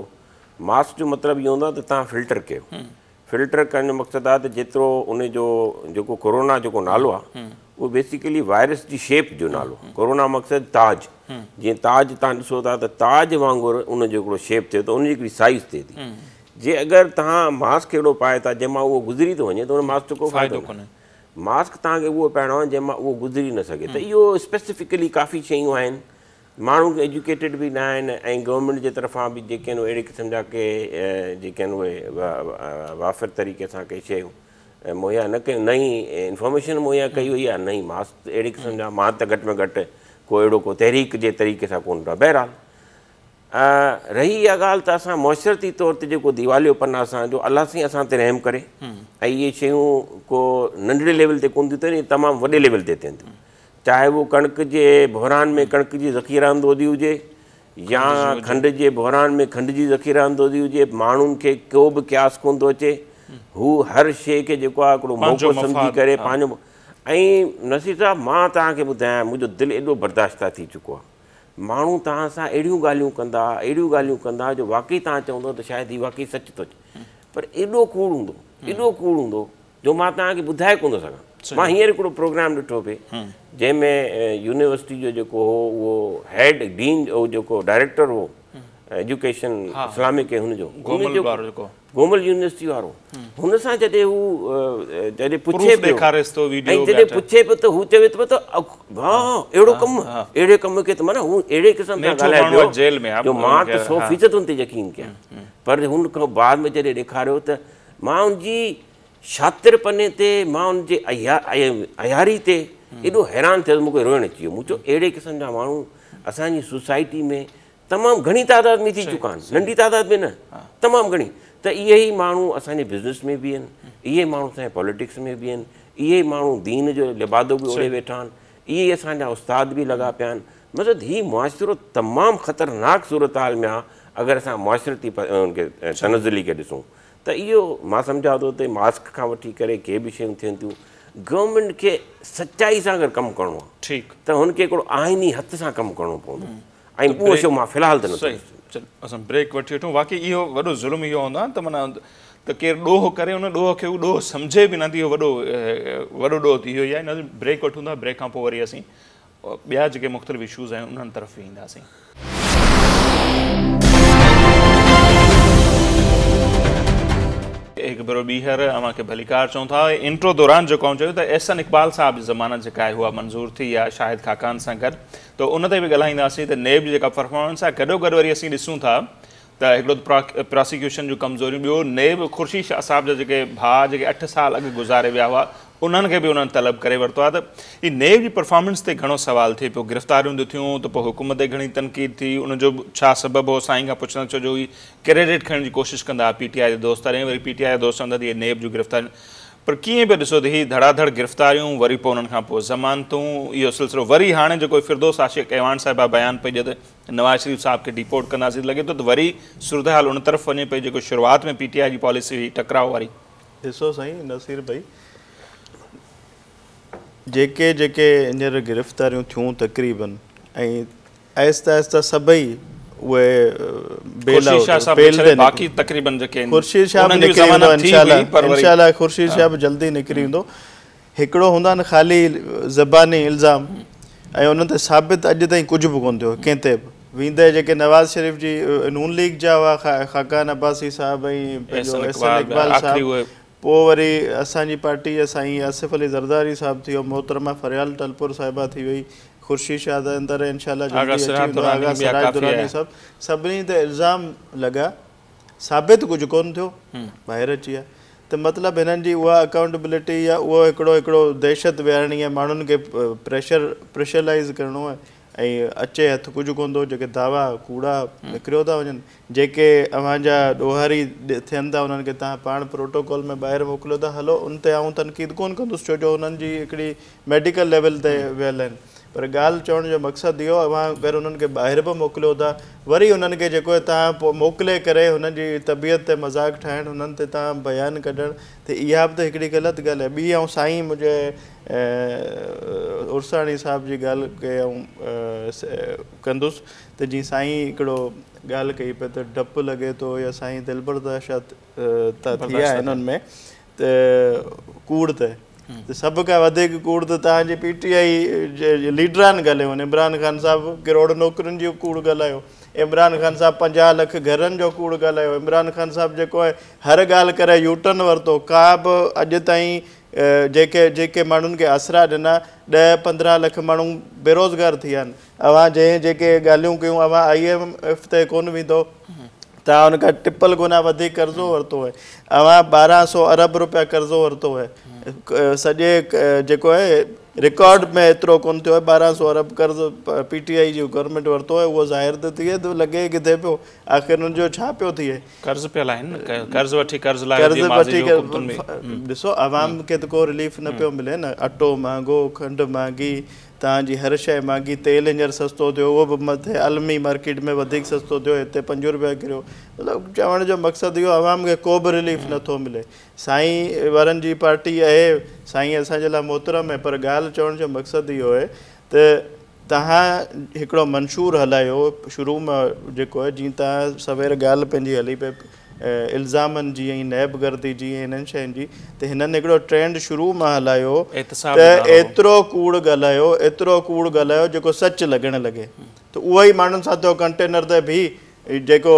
ماسڪ جو مطلب اهو هوندو آهي ته توهان فلٽر ڪيو، فلٽر ڪرڻ جو مقصد آهي ته جيترو ان جو جيڪو ڪورونا جيڪو نالو آهي اهو بيسيڪلي وائرس جي شيپ جو نالو آهي. ڪورونا مقصد تاج، جيئن تاج توهان ڏسو ٿا ته تاج وانگر ان جو هڪڙو شيپ ٿئي ٿو، ان جي هڪڙي سائيز ٿئي ٿي. جي اگر توهان ماسڪ اهڙو پائي ٿا جنهن مان اهو گذري ٿو وڃي ته ان ماسڪ جو ڪو فائدو ڪونهي. ماسڪ توهان کي اهو پائڻو آهي جنهن مان اهو گذري نه سگهي. ته اهو اسپيسيفڪلي ڪافي شيون آهن، ماڻهو ايجوڪيٽيڊ به نه آهن ۽ گورنمينٽ جي طرفان به جيڪي آهن اهڙي قسم جا ڪي جيڪي آهن اهي وافر طريقي سان ڪي شيون مهيا نه ڪيون، نه ئي انفارميشن مهيا ڪئي وئي آهي، نه ئي ماسڪ اهڙي قسم جا. مان ته گهٽ ۾ گهٽ ڪو اهڙو ڪو تحريڪ جي طريقي سان ڪونه ڏٺو آهي. بهرحال رهي اها ڳالهه ته اسان معاشرتي طور تي جيڪو ديواليو پن آهي اسان جو، الله سائين اسان تي رحم ڪري ۽ اهي شيون ڪو ننڍڙي ليول تي ڪونه ٿيون ٿين، تمام وڏي ليول تي ٿين ٿيون. چاهي اهو ڪڻڪ جي بحران ۾ ڪڻڪ جي ذخيره اندوزي هجي يا کنڊ جي بحران ۾ کنڊ جي ذخيره اندوزي هجي، ماڻهن کي ڪو به قياس ڪونه ٿو اچي. هو هر شيء کي جيڪو آهي هڪڙو موقعو سمجهي ڪري پنهنجو. ۽ نصير صاحب مان توهان کي ٻڌايان، منهنجو دل ايڏو برداشته ٿي چڪو آهي. ماڻهو توهان سان اهڙيون ڳالهيون ڪندا، اهڙيون ڳالهيون ڪندا جو واقعي توهان چوندو ته شايد هي واقعي سچ ٿو چئي، پر ايڏو ڪوڙ هوندو، ايڏو ڪوڙ هوندو جو مان توهان کي ٻڌائي ڪونه ٿو سگهان. مان هينئر هڪڙو پروگرام ڏٺو پئي جنهن ۾ يونيورسٽي جو جيڪو هو اهو هيڊ ڊين جيڪو ڊائريڪٽر هو ايجوڪيشن اسلامڪ هن جو گومل يونيورسٽي وارو، هن سان جڏهن هو جڏهن پڇي پيو ۽ جڏهن پڇي پيو ته هو چوي ٿو ته اهڙو ڪم، اهڙي ڪم کي ته معنيٰ هو اهڙي قسم سان ڳالهائي پيو جو مان ته 100% هن تي يقين ڪيان، پر هن کان بعد ۾ جڏهن ڏيکاريو ته مان ان جي شاطر پني تي، مان ان جي عياري تي ايڏو حيران ٿيس، مون کي روئڻ اچي ويو. مون چيو اهڙي قسم جا ماڻهو اسان جي سوسائٽي ۾ تمام گهڻي تعداد ۾ ٿي چڪا آهن، ننڍي تعداد ۾ نه، تمام گهڻي. ته اهي ئي ماڻهو اسان جي بزنس ۾ به آهن، اهي ماڻهو اسان جي پاليٽڪس ۾ به آهن، اهي ئي ماڻهو دين جو لبادو به اوڙهي ويٺا آهن، اهي ئي اسان جا استاد به لڳا پيا آهن. مطلب هي معاشرو تمام خطرناڪ صورتحال ۾ آهي اگر اسان معاشرتي ان کي تنزلي کي ڏسون ته اهو مان سمجهان ٿو ته ماسڪ کان وٺي ڪري ڪي به شيون ٿين ٿيون، گورنمينٽ کي سچائي سان اگر ڪم ڪرڻو آهي ته هن کي هڪڙو آئيني هٿ سان ڪم ڪرڻو پوندو ۽ اهو شيء مان في الحال ته نٿو ڏسان.
چل اسان بريڪ وٺي وٺون. واقعي اهو وڏو ظلم اهو هوندو آهي ته معنيٰ ته ڪير ڏوهه ڪري ان ڏوهه کي هو ڏوهه سمجهي به نه ته اهو وڏو وڏو ڏوهه ته اهو ئي آهي. ناظرين بريڪ وٺون ٿا، بريڪ کان پوء وري اسين ٻيا جيڪي مختلف اشوز آهن انهن طرف به اينداسين. هڪ ڀيرو ٻيهر اوهان کي ڀليڪار چئون ٿا. انٽرو دوران جيڪو آئون چيو ته احسن اقبال صاحب جي ضمانت جيڪا آهي اها منظور ٿي آهي شاهد خاقان سان گڏ ته ان تي به ڳالهائينداسين ته نيب جي جيڪا پرفارمنس آهي گڏوگڏ وري اسين ڏسون ٿا ته هڪڙو ته پراسيڪيوشن جون ڪمزوريون، ٻيو نيب خورشيد شاهه صاحب جا جيڪي ڀاء جيڪي 8 سال اڳ گذاري ويا هئا انهن کي به انهن طلب ڪري ورتو آهي ته هي نيب جي پرفارمنس تي گهڻو سوال ٿئي پيو، گرفتاريون ته ٿيون ته پوء حڪومت تي گهڻي تنقيد ٿي، ان جو ڇا سبب هو سائين کان پڇندس ڇو جو هي ڪريڊٽ کڻڻ جي ڪوشش ڪندا هئا پي ٽي آء جا دوست تڏهن وري پي ٽي آء جا دوست چوندا ته اهي نيب جون گرفتاريون، پر ڪيئن پيا ڏسو ته هي ڌڙا ڌڙ گرفتاريون وري پوء انهن کان پوء ضمانتون اهو سلسلو وري هاڻي جيڪو فردوس عاشق اعواڻ صاحبه بيان پئي ڏئي ته نواز شريف صاحب کي ڊيپورٽ ڪنداسين ته لڳي ٿو ته وري صورتحال ان طرف وڃي پئي جيڪو شروعات ۾ پي ٽي آء جي پاليسي هئي ٽڪراء واري.
ڏسو سائين نصير ڀائي جيڪي جيڪي هينئر گرفتاريون ٿيون تقريبن ۽ آهستي آهستي سڀئي اهي بيل آئوٽ بيل تي
باقي تقريبن جيڪي
خورشيد شاهه به نڪري ويندو انشاء الله انشاء الله خورشيد شاهه به جلدي نڪري ويندو. هڪڙو هوندا آهن خالي زباني الزام ۽ انهن تي ثابت اڄ تائين ڪجهه به ڪونه ٿيو ڪنهن تي به. ويندي جيڪي نواز شريف جي نون ليگ جا هئا خاقان عباسي صاحب ۽ پنهنجو احسن اقبال صاحب، پوءِ وري اسان جي پارٽي جا سائين آصف علي زرداري صاحب ٿي ويو، محترمه فريال ٽالپر صاحبه ٿي وئي، خورشيد شاهه ته اندر انشاء الله جلدي اچي ويندو، آغا سراج دراني صاحب، سڀني تي الزام لڳا، ثابت ڪجهه ڪونه ٿيو، ٻاهر اچي ويا. ته مطلب هنن جي اها اڪائونٽيبلٽي يا اهو هڪڙو هڪڙو دهشت ويهارڻي آهي، ماڻهن کي پريشر پريشرلائيز ڪرڻو آهي ۽ اچي هٿ ڪجهه ڪونه ٿو. جيڪي دعوا ڪوڙا نڪريو ٿا وڃن، جيڪي اوهان جا ڏوهاري ٿين ٿا انهن کي توهان پاڻ پروٽوڪول ۾ ٻاهر موڪليو ٿا، هلو ان تي آئون تنقيد ڪونه ڪندس ڇو جو انهن جي هڪڙي ميڊيڪل ليول تي ويل آهن. پر ڳالهه چوڻ جو مقصد اهو اوهان اگر انهن کي ٻاهر به موڪليو ٿا، وري انهن کي جيڪو توهان پوءِ موڪلي ڪري هنن جي طبيعت تي مذاق ٺاهڻ، هنن تي توهان بيان ڪڍڻ، ته اها به ته هڪڙي غلط ڳالهه آهي. ٻي آئون سائين منهنجي عرساڻي صاحب جي ڳالهه کي آئون ڪندس ته جيئن سائين هڪڙو ڳالهه ڪئي پئي ته ڊپ لڳي ٿو يا سائين دلبرداشت ٿا ٿي ويا آهن هن ۾ ته ڪوڙ ته سڀ کان وڌيڪ ڪوڙ ته توهان جي پي ٽي آئي جي ليڊران ڳالهايو آهن. عمران خان صاحب ڪروڙ نوڪرين جو ڪوڙ ڳالهايو، عمران خان صاحب 50 لک گهرن جو ڪوڙ ڳالهايو، عمران خان صاحب جيڪو آهي هر ڳالهه ڪري يوٽرن ورتو. ڪا به اڄ تائين جيڪي جيڪي ماڻهن کي آسرا ڏنا، 10-15 لک ماڻهو بيروزگار ٿي ويا آهن. اوهان جنهن جيڪي ڳالهيون ڪيون، اوهان I M F تي ڪونه ويندو، توهان هن کان ٽپل گنا وڌيڪ قرضو ورتو آهي. اوهان 1200 ارب رپيا قرضو ورتو آهي، سڄي جيڪو آهي رڪارڊ ۾ ايترو ڪونه ٿيو آهي. 1200 ارب قرض پي ٽي آئي جي گورنمينٽ ورتو آهي، اهو ظاهر ته ٿئي ٿو لڳي ڪٿي پيو، آخر هن جو ڇا پيو ٿئي؟
قرض پيل آهن، قرض وٺي قرض لاءِ قرض وٺي
ڏسو عوام کي ته ڪو رليف نه پيو ملي نه، اٽو مهانگو، کنڊ مهانگي، توهان جي هر شيءِ مهانگي، تيل هينئر سستو ٿيو اهو به مٿي عالمي مارڪيٽ ۾ وڌيڪ سستو ٿيو، هتي 5 رپيا ڪريو. مطلب چوڻ جو مقصد اهو عوام کي ڪو به رليف نٿو ملي. سائين وارن جي پارٽي آهي، سائين اسان جي لاءِ محترم آهي، پر ڳالهه چوڻ جو مقصد اهو آهي ته توهان هڪڙو منشور هلايو شروع مان جيڪو آهي، جيئن توهان سوير ڳالهه پنهنجي هلي پئي الزامن جي ۽ نيب گردي جي ۽ هنن شين جي، ته هنن هڪڙو ٽرينڊ شروع مان هلايو ته ايترو ڪوڙ ڳالهايو، ايترو ڪوڙ ڳالهايو جيڪو سچ لڳڻ لڳي، ته اهو ئي ماڻهن سان ٿيو. ڪنٽينر تي به جيڪو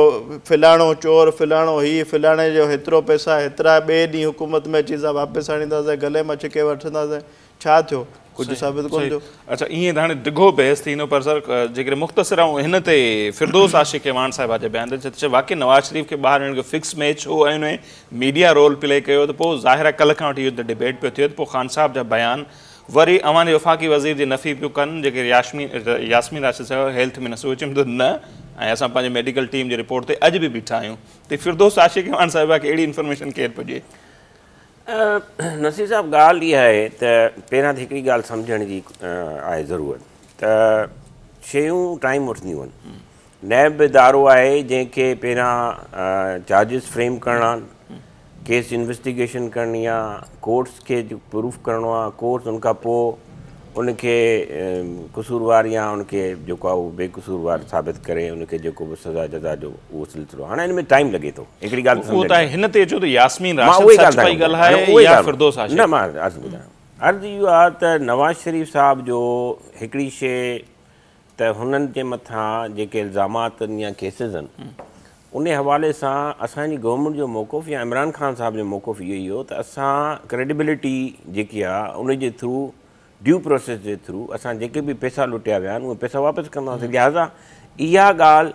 فلاڻو چور، فلاڻو هي، فلاڻي جو هيترو پئسا هيترا، ٻئي ڏينهن حڪومت ۾ اچي اسان واپس آڻينداسين، گلي مان ڇڪي وٺنداسين، ڇا ٿيو؟ ڪجهه ثابت ڪونه ٿيو.
اڇا ائين ته هاڻي ڊگهو بحث ٿيندو، پر سر جيڪڏهن مختصر آئون هن تي فردوس عاشق اعواڻ صاحب جي بيان تي چئي واقعي نواز شريف کي ٻاهر وڃڻ جو فڪس ميچ هو ۽ هن ميڊيا رول پلي ڪيو ته پوءِ ظاهر آهي ڪلهه کان وٺي اهو ڊبيٽ پيو ٿئي ته پوءِ خان صاحب جا بيان وري اوهان جي وفاقي وزير جي نفي پيو ڪن، جيڪي ياسمين راشد صاحب هيلٿ منسٽر چيم ته نه، ۽ اسان پنهنجي ميڊيڪل ٽيم جي رپورٽ تي اڄ به بيٺا آهيون. ته فردوس عاشق اعواڻ صاحب کي اهڙي انفارميشن ڪير پيو ڏئي؟
نصير صاحب ڳالهه اها آهي ته پهريان ته هڪڙي ڳالهه سمجهڻ جي آهي ضرورت ته شيون ٽائيم وٺنديون آهن. نيب ادارو آهي جنهن کي پهريان چارجز فريم ڪرڻا آهن، ڪيس انويسٽيگيشن ڪرڻي آهي، ڪورٽس کي پروف ڪرڻو آهي، ڪورٽس ان کان پوءِ ان کي قصوروار يا ان کي جيڪو آهي اهو بيقصوروار ثابت ڪري ان کي جيڪو به سزا جزا جو اهو سلسلو هاڻي هن ۾ ٽائيم لڳي ٿو. هڪڙي ڳالهه
اهو ته هن تي اچو ته ياسمين راشد سچ پئي ڳالهائي يا فردوس عاشق؟
نه مان عرض ٻڌايان، عرض اهو آهي ته نواز شريف صاحب جو هڪڙي شيءِ ته هنن جي مٿان جيڪي الزامات آهن يا ڪيسز آهن ان حوالي سان اسان جي گورنمينٽ جو موقف يا عمران خان صاحب جو موقف اهو ئي هو ته اسان ڪريڊبلٽي جيڪي آهي ان جي ٿرو ڊيو پروسيس جي ٿرو اسان جيڪي به پئسا لٽيا ويا آهن اهي پئسا واپس ڪنداسين. لهذا اها ڳالهه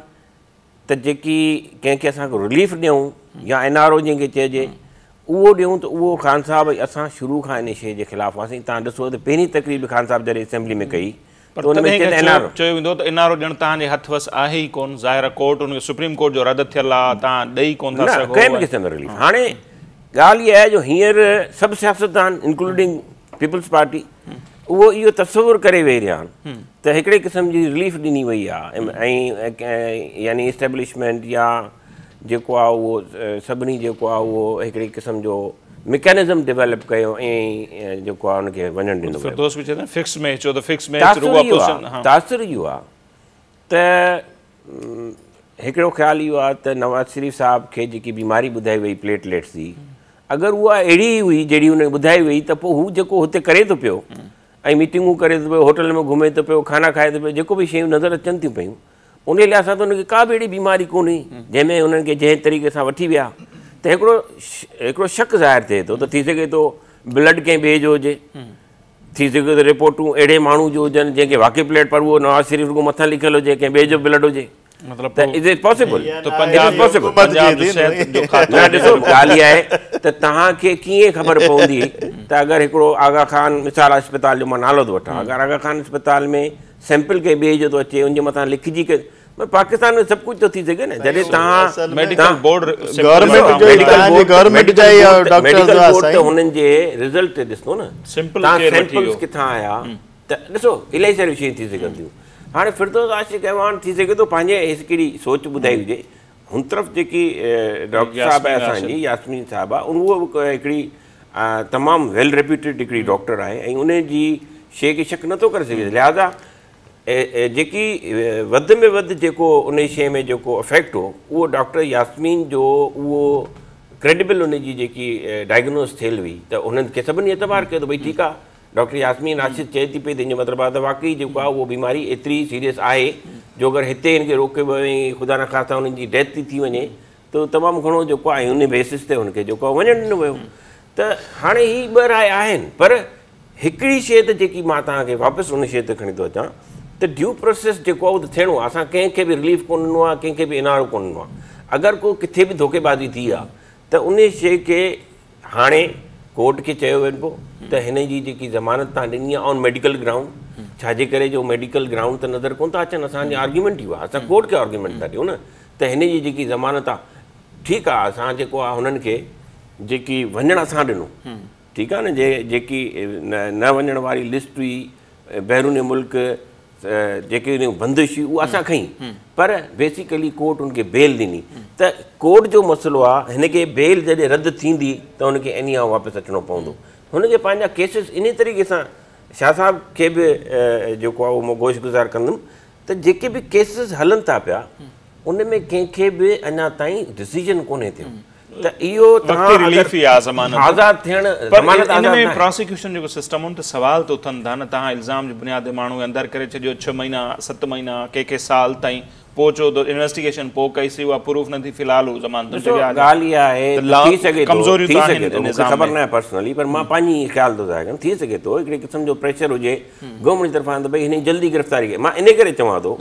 ته جيڪي ڪنهن کي اسان رليف ڏيون يا اين آر او جنهن کي چئجي اهو ڏيون ته اهو خان صاحب اسان شروع کان ان شيءِ جي خلاف هئاسين. توهان ڏسو ته پهرين تقريب خان صاحب جڏهن اسيمبلي ۾ ڪئي
پر چيو ويندو ته اين آر او ڏيڻ توهان جي هٿ وس آهي ئي ڪونه، ظاهر آهي ڪورٽ ان کي سپريم ڪورٽ جو رد ٿيل آهي، توهان ڏيئي ڪونه ٿا سگهو
ڪنهن به قسم جو رليف. هاڻي ڳالهه اها آهي جو هينئر سڀ سياستدان انڪلوڊنگ پيپلز پارٽي اهو اهو تصور ڪري ويهي رهيا آهن ته هڪڙي قسم جي رليف ڏني وئي آهي ۽ يعني اسٽيبلشمينٽ يا جيڪو آهي اهو سڀني جيڪو آهي اهو هڪڙي قسم جو ميڪانزم ڊيولپ ڪيو ۽ جيڪو آهي ان کي وڃڻ ڏنو ويو.
فردوس به چئي ٿو فڪس ميچ هو ته فڪس ميچ رڳو اپوزيشن.
تاثر اهو آهي ته هڪڙو خيال اهو آهي ته نواز شريف صاحب کي جيڪي بيماري ٻڌائي وئي پليٽليٽس جي، اگر اها اهڙي ئي هئي جهڙي هن ٻڌائي وئي ته پوءِ هو جيڪو هتي ڪري ٿو پيو ۽ ميٽنگون ڪري ٿو پيو، هوٽل ۾ گهمي ٿو پيو، کانا کائي ٿو پيو، جيڪو به شيون نظر اچن ٿيون پيون، ان لحاظ سان ته هن کي ڪا به اهڙي بيماري ڪونهي جنهن ۾ هنن کي جنهن طريقي سان وٺي ويا ته هڪڙو هڪڙو شڪ ظاهر ٿئي ٿو ته ٿي سگهي ٿو بلڊ ڪنهن ٻئي جو هجي، ٿي سگهي ٿو رپورٽون اهڙي ماڻهو جو هجن جنهن کي واقعي بلڊ پر اهو نواز شريف رڳو مٿان لکيل هجي، ڪنهن ٻئي جو بلڊ هجي.
مطلب
ته is it possible?
ته پنجاب
پاسيبل
پنجاب جو صحت جو کاتو
نه ڏسو ڳالهه اها آهي ته توهان کي ڪيئن خبر پوندي ته اگر هڪڙو آغا خان مثال اسپتال جو مان نالو ٿو وٺان، اگر آغا خان اسپتال ۾ سيمپل ڪنهن ٻئي جو ٿو اچي ان جي مٿان لکجي ڪي پاڪستان ۾ سڀ ڪجهه ٿو ٿي سگهي نه جڏهن توهان
ميڊيڪل بورڊ
گورنمينٽ جو توهان جي گورنمينٽ جا ئي ڊاڪٽرز
ميڊيڪل بورڊ ته هنن جي رزلٽ تي ڏسندو نه
سيمپل
توهان
ڪير وٺي
سيمپلز
ويو؟
ڪٿان آيا ته ڏسو الاهي ساريون شيون ٿي سگهن ٿيون. هاڻي فردوس عاشق اعواڻ ٿي سگهي ٿو پنهنجي هڪڙي سوچ ٻڌائي هجي. هن طرف جيڪي ڊاڪٽر صاحب آهي اسان جي ياسمين صاحبه اهو به هڪڙي تمام ويل ريپيوٽيڊ هڪڙي ڊاڪٽر آهي ۽ ان جي شيء کي شڪ نٿو ڪري سگهجي. لهٰذا جيڪي وڌ ۾ وڌ جيڪو ان شيء ۾ جيڪو افيڪٽ هو اهو ڊاڪٽر ياسمين جو اهو ڪريڊبل ان جي جيڪي ڊائگنوز ٿيل هئي ته انهن کي سڀني اعتبار ڪيو ته ڀئي ٺيڪ آهي ڊاڪٽر ياسمين راشد چئي ٿي پئي ته ان جو مطلب آهي ته واقعي جيڪو آهي اهو بيماري ايتري سيريس آهي جو اگر هتي هن کي روڪيو ويو ۽ خدا نخواسته انهن جي ڊيٿ ٿي ٿي وڃي ته تمام گهڻو جيڪو آهي ان بيسس تي هن کي جيڪو آهي وڃڻ ڏنو ويو. ته هاڻي هي ٻه راء آهن پر هڪڙي شيء ته جيڪي مان توهان کي واپس ان شيء تي کڻي ٿو اچان ته ڊيو پروسيس جيڪو آهي اهو ته ٿيڻو آهي. اسان ڪنهن کي به رليف ڪونه ڏنو آهي، ڪنهن کي به انارو ڪونه ڏنو آهي. اگر ڪو ڪٿي به ڌوڪيبازي ٿي آهي ته ان شيء کي هاڻي ڪورٽ کي چيو وڃبو ته هن جي جيڪي ضمانت توهان ڏني آهي آن ميڊيڪل گرائونڊ، ڇا جي ڪري جو ميڊيڪل گرائونڊ ته نظر ڪونه ٿا اچن، اسان جي آرگيومينٽ اهو آهي، اسان ڪورٽ کي آرگيومينٽ ٿا ڏيون نه ته هن جي جيڪي ضمانت آهي ٺيڪ آهي، اسان جيڪو آهي هنن کي جيڪي وڃڻ اسان ڏنو ٺيڪ آهي نه، جيڪي نه وڃڻ واري لسٽ هئي بيرون ملڪ جيڪي ان بندش هئي اها اسان کنئي، پر بيسيڪلي ڪورٽ ان کي بيل ڏني ته ڪورٽ جو مسئلو آهي هن کي بيل جڏهن رد ٿيندي ته هن کي ايني هائو واپس اچڻو پوندو. هن کي پنهنجا ڪيسز انهي طريقي سان شاهه صاحب کي به جيڪو آهي اهو مان گوش گذار ڪندم ته جيڪي به ڪيسز هلن ٿا پيا ان ۾ ڪنهن کي به اڃا تائين ڊسيزن ڪونهي ٿيو ته اهو
وقتي رليف ئي آهي ضمانت.
آزاد ٿيڻ
پر
ضمانت
ان
آزاد
۾
ناهي.
پراسيڪيوشن جيڪو سسٽم ان تي سوال ته اٿن ٿا نه، توهان الزام جي بنياد تي ماڻهو کي اندر ڪري ڇڏيو 6 مهينا 7 مهينا ڪي ڪي سال تائين پوء چئو ته انويسٽيگيشن پوء ڪئي سي اها پروف نه ٿي في الحال هو ضمانتن تي
ڏسو
ويا
ڳالهه اها آهي
ته
ته
لا
ٿي سگهي ٿو
ڪمزوريون
ٿي
ته آهن
سگهي ٿو مون کي
نظام
خبر
۾.
ناهي پرسنلي پر مان پنهنجي خيال ٿو ظاهر ڪريان ٿي سگهي ٿو هڪڙي قسم جو پريشر هجي گورنمينٽ جي طرفان ته ڀئي هن جي جلدي گرفتاري ڪئي. مان ان ڪري چوان ٿو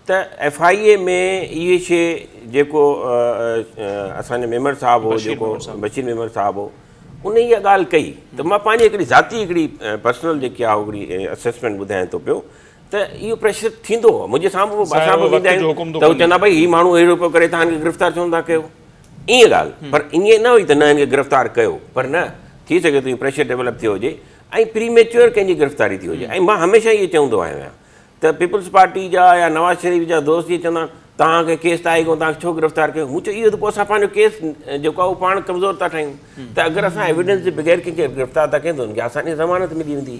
ته ايف I اي ۾ اهي شيء جيڪو اسان جو ميمڻ صاحب هو جيڪو بشير ميمڻ صاحب هو ان اها ڳالهه ڪئي ته مان پنهنجي هڪڙي ذاتي هڪڙي پرسنل جيڪي آهي هڪڙي اسيسمينٽ ٻڌايان ٿو پيو ته اهو پريشر ٿيندو هو منهنجي سامهون به اسان به ويندا آهيون ته هو چوندا ڀئي هي ماڻهو اهڙو پيو ڪري توهان هن کي گرفتار ڇو نٿا ڪيو ائين ڳالهه پر ائين نه هئي ته نه هن کي گرفتار ڪيو پر نه ٿي سگهي ٿو اهو پريشر ڊيولپ ٿيو هجي ۽ پري ميچوئر ڪنهن جي گرفتاري ٿي هجي ۽ مان هميشه اهو چوندو آهيان ته پيپلز پارٽي جا يا نواز شريف جا دوست اهي چوندا آهن توهان کي ڪيس ته آهي ڪونه توهان کي ڇو گرفتار ڪيو مون چيو اهو ته پوء اسان پنهنجو ڪيس جيڪو آهي اهو پاڻ ڪمزور ٿا ٺاهيون ته اگر اسان ايويڊنس جي بغير ڪنهن کي گرفتار ٿا ڪيون ته ان کي آساني سان ضمانت ملي ويندي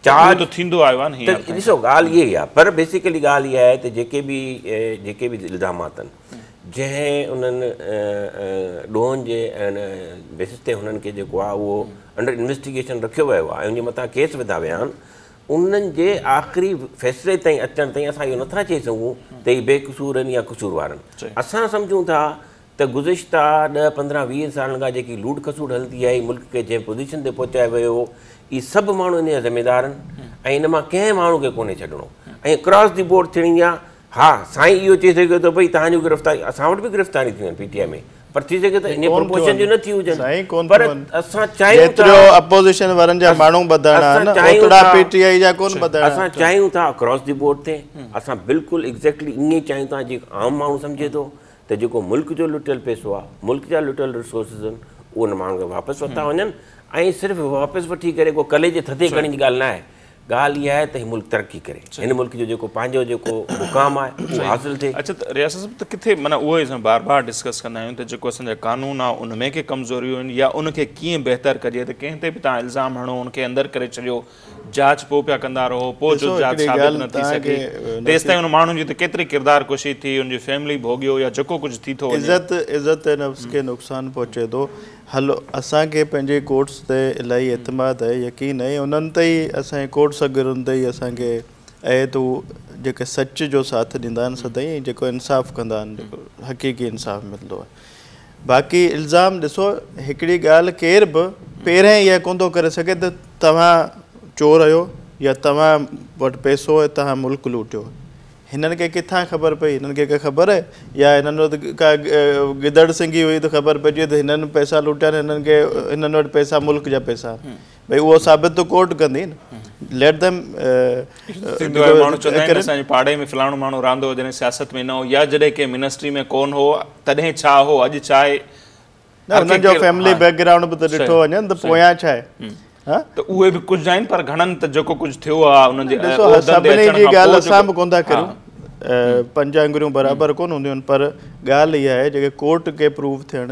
چارج ته ٿيندو آيو آهي نه هينئر
ته ڏسو ڳالهه اها ئي آهي پر بيسيڪلي ڳالهه اها آهي ته جيڪي به الزامات آهن جنهن انهن ڏوهن جي بيسس تي هنن کي جيڪو آهي اهو انڊر انويسٽيگيشن رکيو ويو آهي ۽ ان جي مٿان ڪيس وڌا ويا آهن انهن جي آخري فيصلي تائين اچڻ تائين اسان اهو نٿا چئي سگهون ته هي بي قصور آهن يا قصور وار آهن. اسان سمجهون ٿا ته گذشته 10 15 20 سالن کان جيڪي لوٽ کسوٽ هلندي آئي ملڪ کي جنهن پوزيشن تي پهچايو ويو هو اهي سڀ ماڻهو ان جا ذميدار آهن ۽ ان مان ڪنهن ماڻهو کي ڪونهي ڇڏڻو ۽ اڪراس the board ٿيڻي آهي. ها سائين اهو چئي سگهي ٿو ڀئي توهان جون گرفتاري اسان وٽ به گرفتاري ٿيون آهن پي ٽي آء ۾ پر ٿي سگهي ٿو انهي پروپورشن جون نه ٿيون هجن پر اسان چاهيون ٿا
جيترو اپوزيشن وارن جا ماڻهو ٻڌائڻا آهن اوترا پي ٽي آء جا ڪونه ٻڌائڻا
اسان چاهيون ٿا اڪراس the board ٿئي اسان بلڪل ايگزيڪٽلي ائين ئي چاهيون ٿا جيئن عام ماڻهو سمجهي ٿو ته جيڪو ملڪ جو لٽيل پئسو آهي ملڪ جا لٽيل ريسورسز آهن اهي ان ماڻهن کي واپس ورتا وڃن ۽ صرف واپس وٺي ڪري ڪو ڪلهي جي ٿڌي ڪرڻ جي ڳالهه نه آهي ڳالهه اها آهي ته هي ملڪ ترقي ڪري هن ملڪ جو جيڪو پنهنجو جيڪو مقام آهي اهو حاصل ٿئي.
اڇا ته رياست صاحب ته ڪٿي معنيٰ اهو ئي اسان بار بار ڊسڪس ڪندا آهيون ته جيڪو اسان جا قانون آهي ان ۾ ڪي ڪمزوريون آهن يا ان کي ڪيئن بهتر ڪجي ته ڪنهن تي به توهان الزام هڻو ان کي اندر ڪري ڇڏيو جاچ پوء پيا ڪندا رهو پوء جو جاچ ثابت نه ٿي سگهي تيستائين ان ماڻهن جي ته ڪيتري ڪردار ڪشي ٿي ان جي فيملي ڀوڳيو يا جيڪو ڪجهه ٿي ٿو وڃي.
عزت عزت نفس کي نقصان پهچي ٿو. هلو اسان کي پنهنجي ڪورٽس تي الاهي اعتماد آهي يقين آهي انهن تي ئي اسان جي ڪورٽ سگهرن تي ئي اسان کي اهي ته هو جيڪي سچ جو ساٿ ڏيندا آهن سدائين ۽ جيڪو انصاف ڪندا آهن، جيڪو حقيقي انصاف ملندو آهي. باقي الزام ڏسو هڪڙي ڳالهه ڪير به پهرين اها ڪونه ٿو ڪري سگهي ته توهان چور آهيو يا توهان وٽ پئسو آهي، توهان ملڪ لوٽيو. هنن کي ڪٿان خبر پئي؟ هنن کي ڪا خبر آهي؟ يا هنن وٽ ڪا گدڙ سنگهي هئي ته خبر پئجي وئي ته هنن پئسا لوٽيا آهن، هنن کي هنن وٽ پئسا ملڪ جا پئسا آهن. ڀئي اهو ثابت ته ڪورٽ ڪندي نه. ليٽ ديم.
ٿيندو آهي ماڻهو چوندا آهن اسان جي پاڙي ۾ فلاڻو ماڻهو رهندو هو جڏهن سياست ۾ نه هو يا جڏهن ڪنهن منسٽري ۾ ڪونه هو تڏهن ڇا هو اڄ ڇا آهي.
نه انهن جو فيملي بيڪ گرائونڊ به ته ڏٺو وڃي ته پويان ڇا آهي.
ته اهي به ڪجهه آهن پر گهڻن ته جيڪو ڪجهه ٿيو آهي انهن جي
ڏسو سڀني جي ڳالهه اسان به ڪونه ٿا ڪريون، پنج آڱريون برابر ڪونه هونديون آهن، پر ڳالهه اها آهي جيڪي ڪورٽ کي پروف ٿيڻ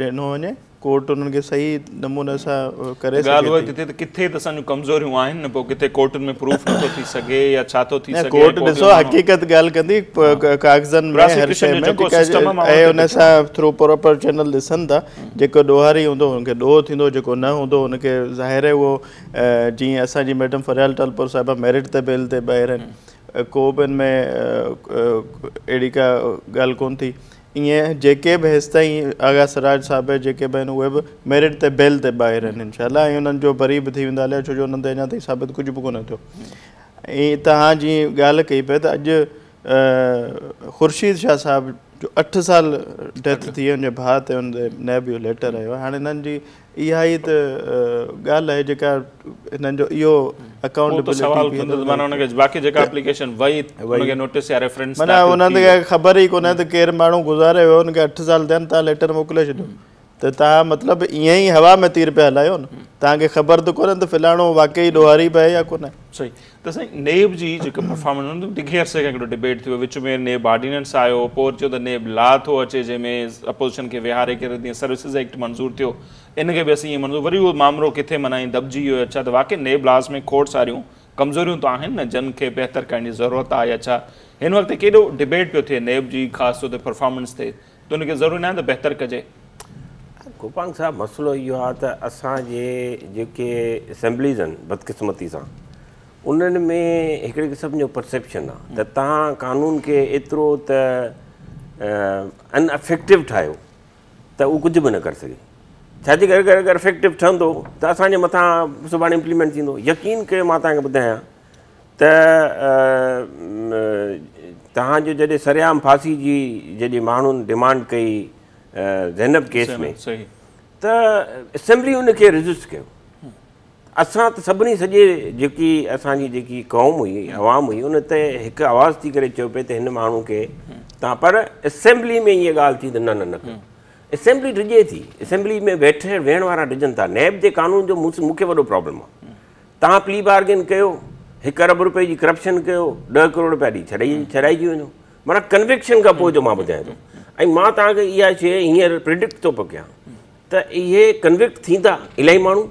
ڏنو وڃي، ڪورٽ انهن کي صحيح نموني سان ڪري سگهي ٿي.
ڳالهه اها ٿي ٿئي ته ڪٿي ته اسان جون ڪمزوريون آهن نه، پوء ڪٿي ڪورٽن ۾ پروف نٿو ٿي سگهي يا ڇا ٿو ٿي سگهي.
ڪورٽ ڏسو حقيقت ڳالهه ڪندي ڪاغذن ۾ هر شيء ۾ ۽ ان سان ٿرو پراپر چينل ڏسن ٿا، جيڪو ڏوهاري هوندو ان کي ڏوهه ٿيندو، جيڪو نه هوندو ان کي ظاهر آهي اهو جيئن اسان جي ميڊم فريال ٽالپر صاحبه ميرٽ تي بيل تي ٻاهر آهن، ڪو به ان ۾ اهڙي ڪا ڳالهه ڪونه ٿي. ائين جيڪي به هيستائين آغا سراج صاحب جيڪي به آهن اهي به ميرٽ تي بيل تي ٻاهر آهن انشاء الله ۽ انهن جو بري به ٿي ويندا هليا ڇو جو انهن تي اڃا تائين ثابت ڪجهه به ڪونه ٿيو. ۽ توهان جي ڳالهه ڪئي پئي ته اڄ خورشيد شاهه صاحب جو 8 سال ڊيٿ ٿي ان جي ڀاء تي ان تي نيب جو ليٽر آيو آهي. هاڻي هنن جي اها ئي ته ڳالهه آهي جيڪا هنن جو اهو اڪائونٽبلٽي
سوال ٿيندو ته معنيٰ ان کي باقي جيڪا اپليڪيشن وئي ان کي نوٽيس يا ريفرنس
معنيٰ انهن کي خبر ئي ڪونهي ته ڪير ماڻهو گذاري ويو، ان کي 8 سال ٿيا آهن، توهان ليٽر موڪلي ڇڏيو ته توهان مطلب ائين ئي هوا ۾ تير پيا هلايو نه، توهان کي خبر ته ڪونهي ته فلاڻو واقعي ڏوهاري به آهي يا ڪونهي.
صحيح ته سائين نيب جي جيڪا پرفارمنس ان ڊگهي عرصي کان هڪڙو ڊبيٽ ٿيو، وچ ۾ نيب آرڊيننس آيو، پوء چيو ته نيب لا ٿو اچي جنهن ۾ اپوزيشن کي ويهاري ڪري جيئن سروسز ايڪٽ منظور ٿيو ان کي به اسين ائين منظور، وري اهو مامرو ڪٿي معنيٰ ائين دٻجي ويو. اڇا ته واقعي نيب لاز ۾ کوڙ ساريون ڪمزوريون ته آهن نه جن کي بهتر ڪرڻ جي ضرورت آهي يا ڇا؟ هن وقت ڪيڏو ڊبيٽ پيو ٿئي نيب جي خاص طور تي پرفارمنس تي ته ان کي ضروري ناهي ته بهتر ڪجي.
گوپانگ صاحب مسئلو اهو آهي ته اسان جي جيڪي اسيمبليز آهن بدقسمتي سان انهن ۾ هڪڙي قسم جو پرسيپشن آهي ته توهان قانون کي ايترو ته ان افيڪٽو ٺاهيو ته اهو ڪجهه به نه ڪري سگهي، ڇا جي ڪري اگر افيڪٽو ٺهندو ته اسان جي مٿان سڀاڻي امپليمينٽ ٿيندو. يقين ڪيو مان توهان کي ٻڌايان ته توهان جو جڏهن سرعام ڦاسي جي جڏهن ماڻهن ڊمانڊ ڪئي زينب ڪيس ۾ ته اسيمبلي ان کي ريزسٽ ڪيو. اسان ته سڀني سڄي جيڪي اسان جي جيڪي قوم هئي عوام هئي ان تي هڪ آواز ٿي ڪري چيو پئي ته هن ماڻهو کي تان، پر اسيمبلي ۾ اها ڳالهه ٿي ته نه نه نه ڪيو. اسيمبلي ڊڄي ٿي، اسيمبلي ۾ ويٺي ويهڻ وارا ڊڄن ٿا. نيب جي قانون جو مون کي وڏو پرابلم آهي. توهان پلي بارگين ڪيو، 1 ارب رپئي جي ڪرپشن ڪيو، 10 ڪروڙ رپيا ڏئي ڇڏائجي وڃو، معنيٰ ڪنوڪشن کان پوء جو مان ٻڌايان ٿو. ۽ مان توهان کي اها شيء هينئر پرڊڪٽ ٿو پيو ڪيان ته اهي ڪنوڪٽ ٿيندا الاهي ماڻهو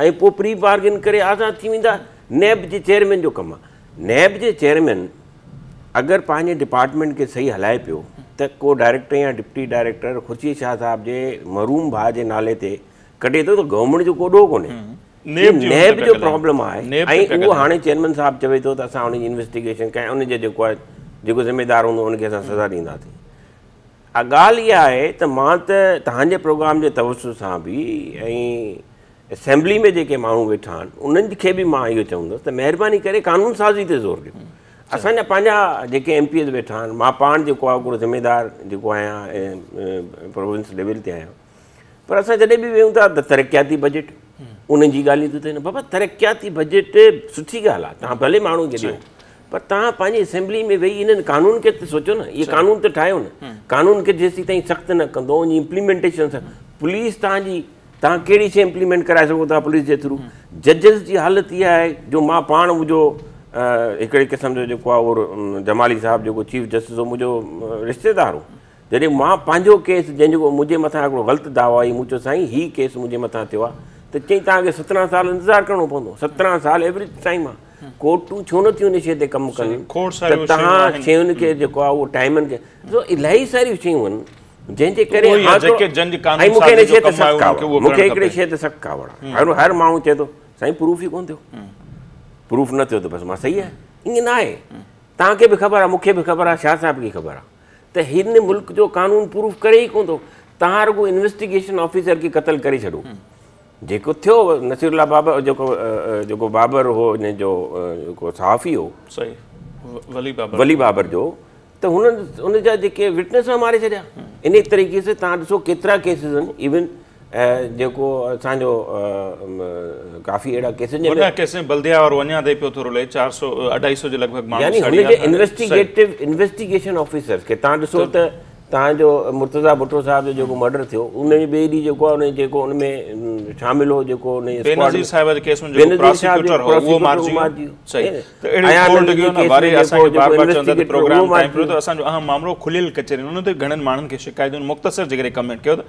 ۽ پوء پري بارگين ڪري آزاد ٿي ويندا. نيب جي چيئرمين جو ڪم آهي، نيب جي چيئرمين اگر پنهنجي ڊپارٽمينٽ کي صحيح هلائي پيو ته ڪو ڊائريڪٽر يا ڊپٽي ڊائريڪٽر خورشيد شاهه صاحب جي مرحوم ڀاء جي نالي تي ڪڍي ٿو ته گورنمينٽ جو ڪو ڏوهه ڪونهي. نيب جو پرابلم آهي ۽ اهو هاڻي چيئرمين صاحب چوي ٿو ته اسان ان جي انويسٽيگيشن ڪيون، ان جي جيڪو آهي جيڪو ذميدار هوندو ان کي اسان سزا ڏينداسين. ڳالهه اها آهي ته مان ته توهان جي پروگرام جي توسط سان به ۽ اسيمبلي ۾ جيڪي ماڻهو ويٺا آهن انهن کي به مان اهو چوندس ته مهرباني ڪري قانون سازي تي زور ڏيو. اسان جا پنهنجا جيڪي ايم پي ايز ويٺا آهن، مان پاڻ جيڪو آهي هڪڙو ذميدار جيڪو آهيان پروونس ليول تي آهيان، پر اسان جڏهن به ويهون ٿا ته ترقياتي بجيٽ انهن جي ڳالهيون ٿيون ٿين. بابا ترقياتي بجيٽ سٺي ڳالهه آهي، توهان ڀلي ماڻهو کي ڏيو، پر توهان پنهنجي اسيمبلي ۾ ويهي انهن قانون کي ته سوچو نه، اهي قانون ته ٺاهيو نه، قانون کي جيسين تائين سخت نه ڪندو ان جي امپليمينٽيشن سان پوليس توهان جي توهان ڪهڙي شيء امپليمينٽ ڪرائي سگهو ٿا پوليس جي ٿرو. ججز جي حالت اها آهي جو مان پاڻ منهنجو هڪڙي قسم جو جيڪو آهي اهو جمالي صاحب جيڪو چيف جسٽس هو منهنجو رشتيدار هو، جڏهن مان پنهنجو ڪيس جنهن جو منهنجي مٿان هڪڙو غلط دعويٰ هئي، مون چيو سائين هي ڪيس منهنجي مٿان ٿيو آهي، ته چئي توهان کي 17 سال انتظار ڪرڻو پوندو. 17 سال ايوري ٽائيم آهي. ڪورٽون ڇو نه ٿيون ان شيء تي ڪم ڪن ته توهان شين کي جيڪو آهي اهو ٽائيمن کي الاهي ساريون شيون آهن جنهن جي ڪري ۽ مون کي هن شيء تي سخت ڪاوڙ، مون کي هڪڙي شيء تي سخت ڪاوڙ آهي. هر ماڻهو چئي ٿو سائين پروف ئي ڪونه ٿيو، پروف نه ٿيو ته بس مان صحيح آهيان. ائين نه آهي. توهان کي به خبر آهي، مون کي به خبر آهي، شاهه صاحب کي خبر آهي ته هن ملڪ جو قانون پروف ڪري ئي ڪونه ٿو. توهان رڳو انويسٽيگيشن آفيسر کي قتل ڪري ڇڏو، جيڪو ٿيو نصير الله بابر، جيڪو جيڪو بابر هو، ان جو جيڪو صحافي هو،
صحيح، ولي بابر،
ولي بابر جو، ته هنن ان جا جيڪي وٽنس ماري ڇڏيا. ان طريقي سان توهان ڏسو ڪيترا ڪيسز آهن، ايون جيڪو اسانجو ڪافي اهڙا ڪيسز،
وڏا ڪيس بلديا وارو اڃا تائين پيو ٿو رلي، 400 250 جي لڳ ڀڳ ماڻهو،
يعني هن جي انويسٽيگيٽو انويسٽيگيشن آفيسرز کي توهان ڏسو ته توهان جو مرتضيٰ ڀٽو صاحب جو جيڪو مرڊر ٿيو، ان جي ٻئي ڏينهن جيڪو آهي ان جيڪو ان ۾ شامل هو، جيڪو ان
بينظير صاحب جي ڪيس ۾ جيڪو پراسيڪيوٽر هو اهو مارجي ويو. صحيح، ته اهڙي کوڙ ڊگهيون نه واري اسان کي بار بار چوندا ته پروگرام ٽائيم پيو، ته اسان جو اهم مامرو کليل ڪچهري، ان تي گهڻن ماڻهن کي شڪايتون، مختصر جيڪڏهن ڪمينٽ ڪيو ته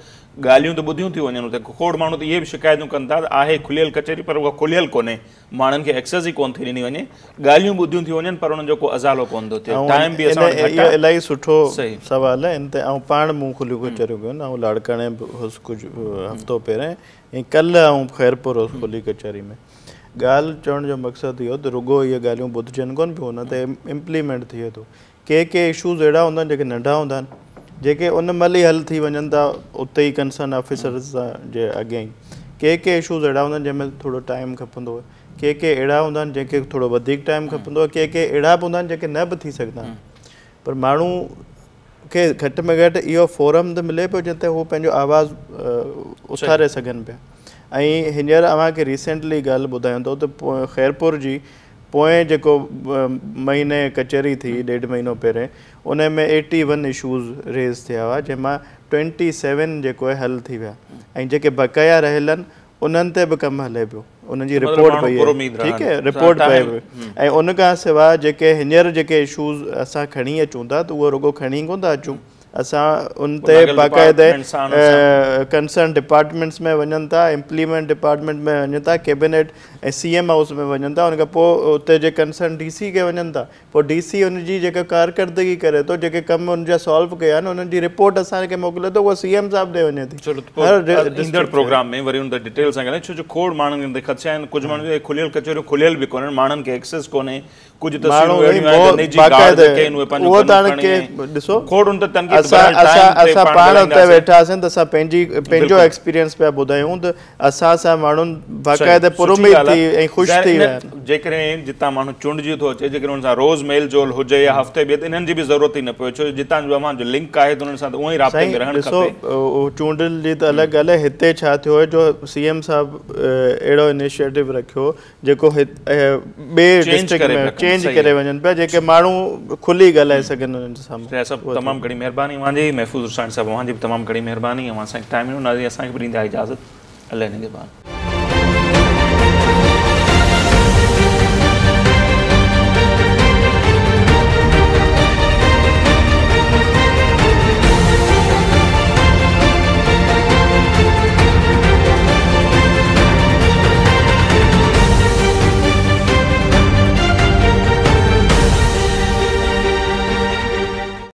ڳالهيون ته ٻڌيون ٿيون وڃن، اتي کوڙ ماڻهو ته اهي به شڪايتون ڪن ٿا ته آهي کليل ڪچهري پر اها کليل ڪونهي، ماڻهن کي ايڪسيس ئي ڪونه ٿي ڏني وڃي، ڳالهيون ٻڌيون ٿيون وڃن پر انهن جو ڪو ازالو ڪونه ٿو ٿئي. ٽائيم به اسان وٽ گهٽ آهي.
اهو الاهي سٺو سوال آهي، ان تي آئون پاڻ مون کليون ڪچهريون ڪيون آهن. آئون لاڙڪاڻي به هوس ڪجهه هفتو پهرين ۽ ڪلهه آئون خيرپور هوس کلي ڪچهري ۾. ڳالهه چوڻ جو مقصد اهو ته رڳو اهي ڳالهيون ٻڌجن ڪونه پيون، ان تي امپليمينٽ ٿئي ٿو. ڪي ڪي اشوز اهڙا هوندا آهن جيڪي ننڍا هوندا آهن، جيڪي ان مهل ئي حل ٿي وڃن ٿا اتي ئي ڪنسرن آفيسرز جي اڳيان ئي. ڪي ڪي اشوز اهڙا هوندا آهن جنهن ۾ ٿورو ٽائيم کپندو آهي، ڪي ڪي اهڙا هوندا آهن جنهن کي ٿورو وڌيڪ ٽائيم کپندو آهي، ڪي ڪي اهڙا به هوندا آهن جيڪي نه به ٿي سگهندا آهن، پر ماڻهو کي گهٽ ۾ گهٽ اهو فورم ته ملي پيو جنهن تي هو پنهنجو آواز اٿاري سگهن پيا. ۽ هينئر اوهان کي ريسينٽلي ڳالهه ٻڌايان ٿو ته خيرپور جي پوئين جيڪو مهيني ڪچهري ٿي 1.5 مهينو پهرين، ان ۾ 81 اشوز ريز ٿيا هئا، جنهن مان 27 جيڪو آهي حل ٿي ويا ۽ جيڪي بقايا رهيل آهن انهن تي به ڪم هلي پيو، انهن جي رپورٽ پئي آهي، ٺيڪ آهي، رپورٽ پئي پئي. ۽ ان کان سواء جيڪي هينئر جيڪي اشوز اسان کڻي اچون ٿا ته اهو رڳو کڻي ڪونه ٿا اچون، اسان ان تي باقاعده ڪنسرن ڊپارٽمينٽس ۾ وڃن ٿا، امپليمينٽ ڊپارٽمينٽ ۾ وڃن ٿا، ڪيبينيٽ ۽ سي ايم هائوس ۾ وڃن ٿا، ان کان پوء اتي جي ڪنسرن ڊي سي کي وڃن ٿا، پوء ڊي سي ان جي جيڪا ڪارڪردگي ڪري ٿو، جيڪي ڪم ان جا سالو ڪيا آهن انهن جي رپورٽ اسان کي موڪلي ٿو، اها سي ايم صاحب ڏي وڃي ٿي.
چلو ته پوء ايندڙ پروگرام ۾ وري ان تي ڊيٽيل سان ڳالهايون، ڇو جو کوڙ ماڻهن کي خدشا آهن، ڪجهه ماڻهن کي کليل ڪچهريون کليل به ڪونهن، ماڻهن کي ايڪسيس ڪونهي، ڪجهه تصويرون اهڙيون آهن ته نجي گارڊ جيڪي آهن اهي پنهنجو ڪن کڻي
ڏسو
کوڙ ان تي تنقيد بهرحال ٽائيم تي
اسان پاڻ اتي ويٺاسين ته اسان پنهنجي پنهنجو ايڪسپيرينس پيا ٻڌايون ته اسان سان ماڻهن باقاعده پراميد ٿي ۽ خوش ٿي ويا آهن.
جيڪڏهن جتان ماڻهو چونڊجي ٿو اچي، جيڪڏهن انهن سان روز ميل جول هجي يا هفتي ٻئي، ته انهن جي به ضرورت ئي نه پوي، ڇو جو جتان جو اوهان جو لنڪ آهي ته انهن سان ته اونئن ئي رابطي ۾ رهڻ
کپي. ڏسو چونڊيل جي ته الڳ ڳالهه آهي، هتي ڇا ٿيو آهي جو سي ايم صاحب اهڙو انيشيٽو رکيو جيڪو ٻئي ڊسٽرڪٽ ۾ چينج ڪري وڃن پيا، جيڪي ماڻهو کلي ڳالهائي سگهن انهن جي
سامهون. صاحب تمام گهڻي مهرباني اوهان جي، محفوظ حسين صاحب اوهان جي به تمام گهڻي مهرباني اوهان اسان کي ٽائيم ڏنو. ناظرين اسان کي به ڏيندا اجازت، الله نگهبان.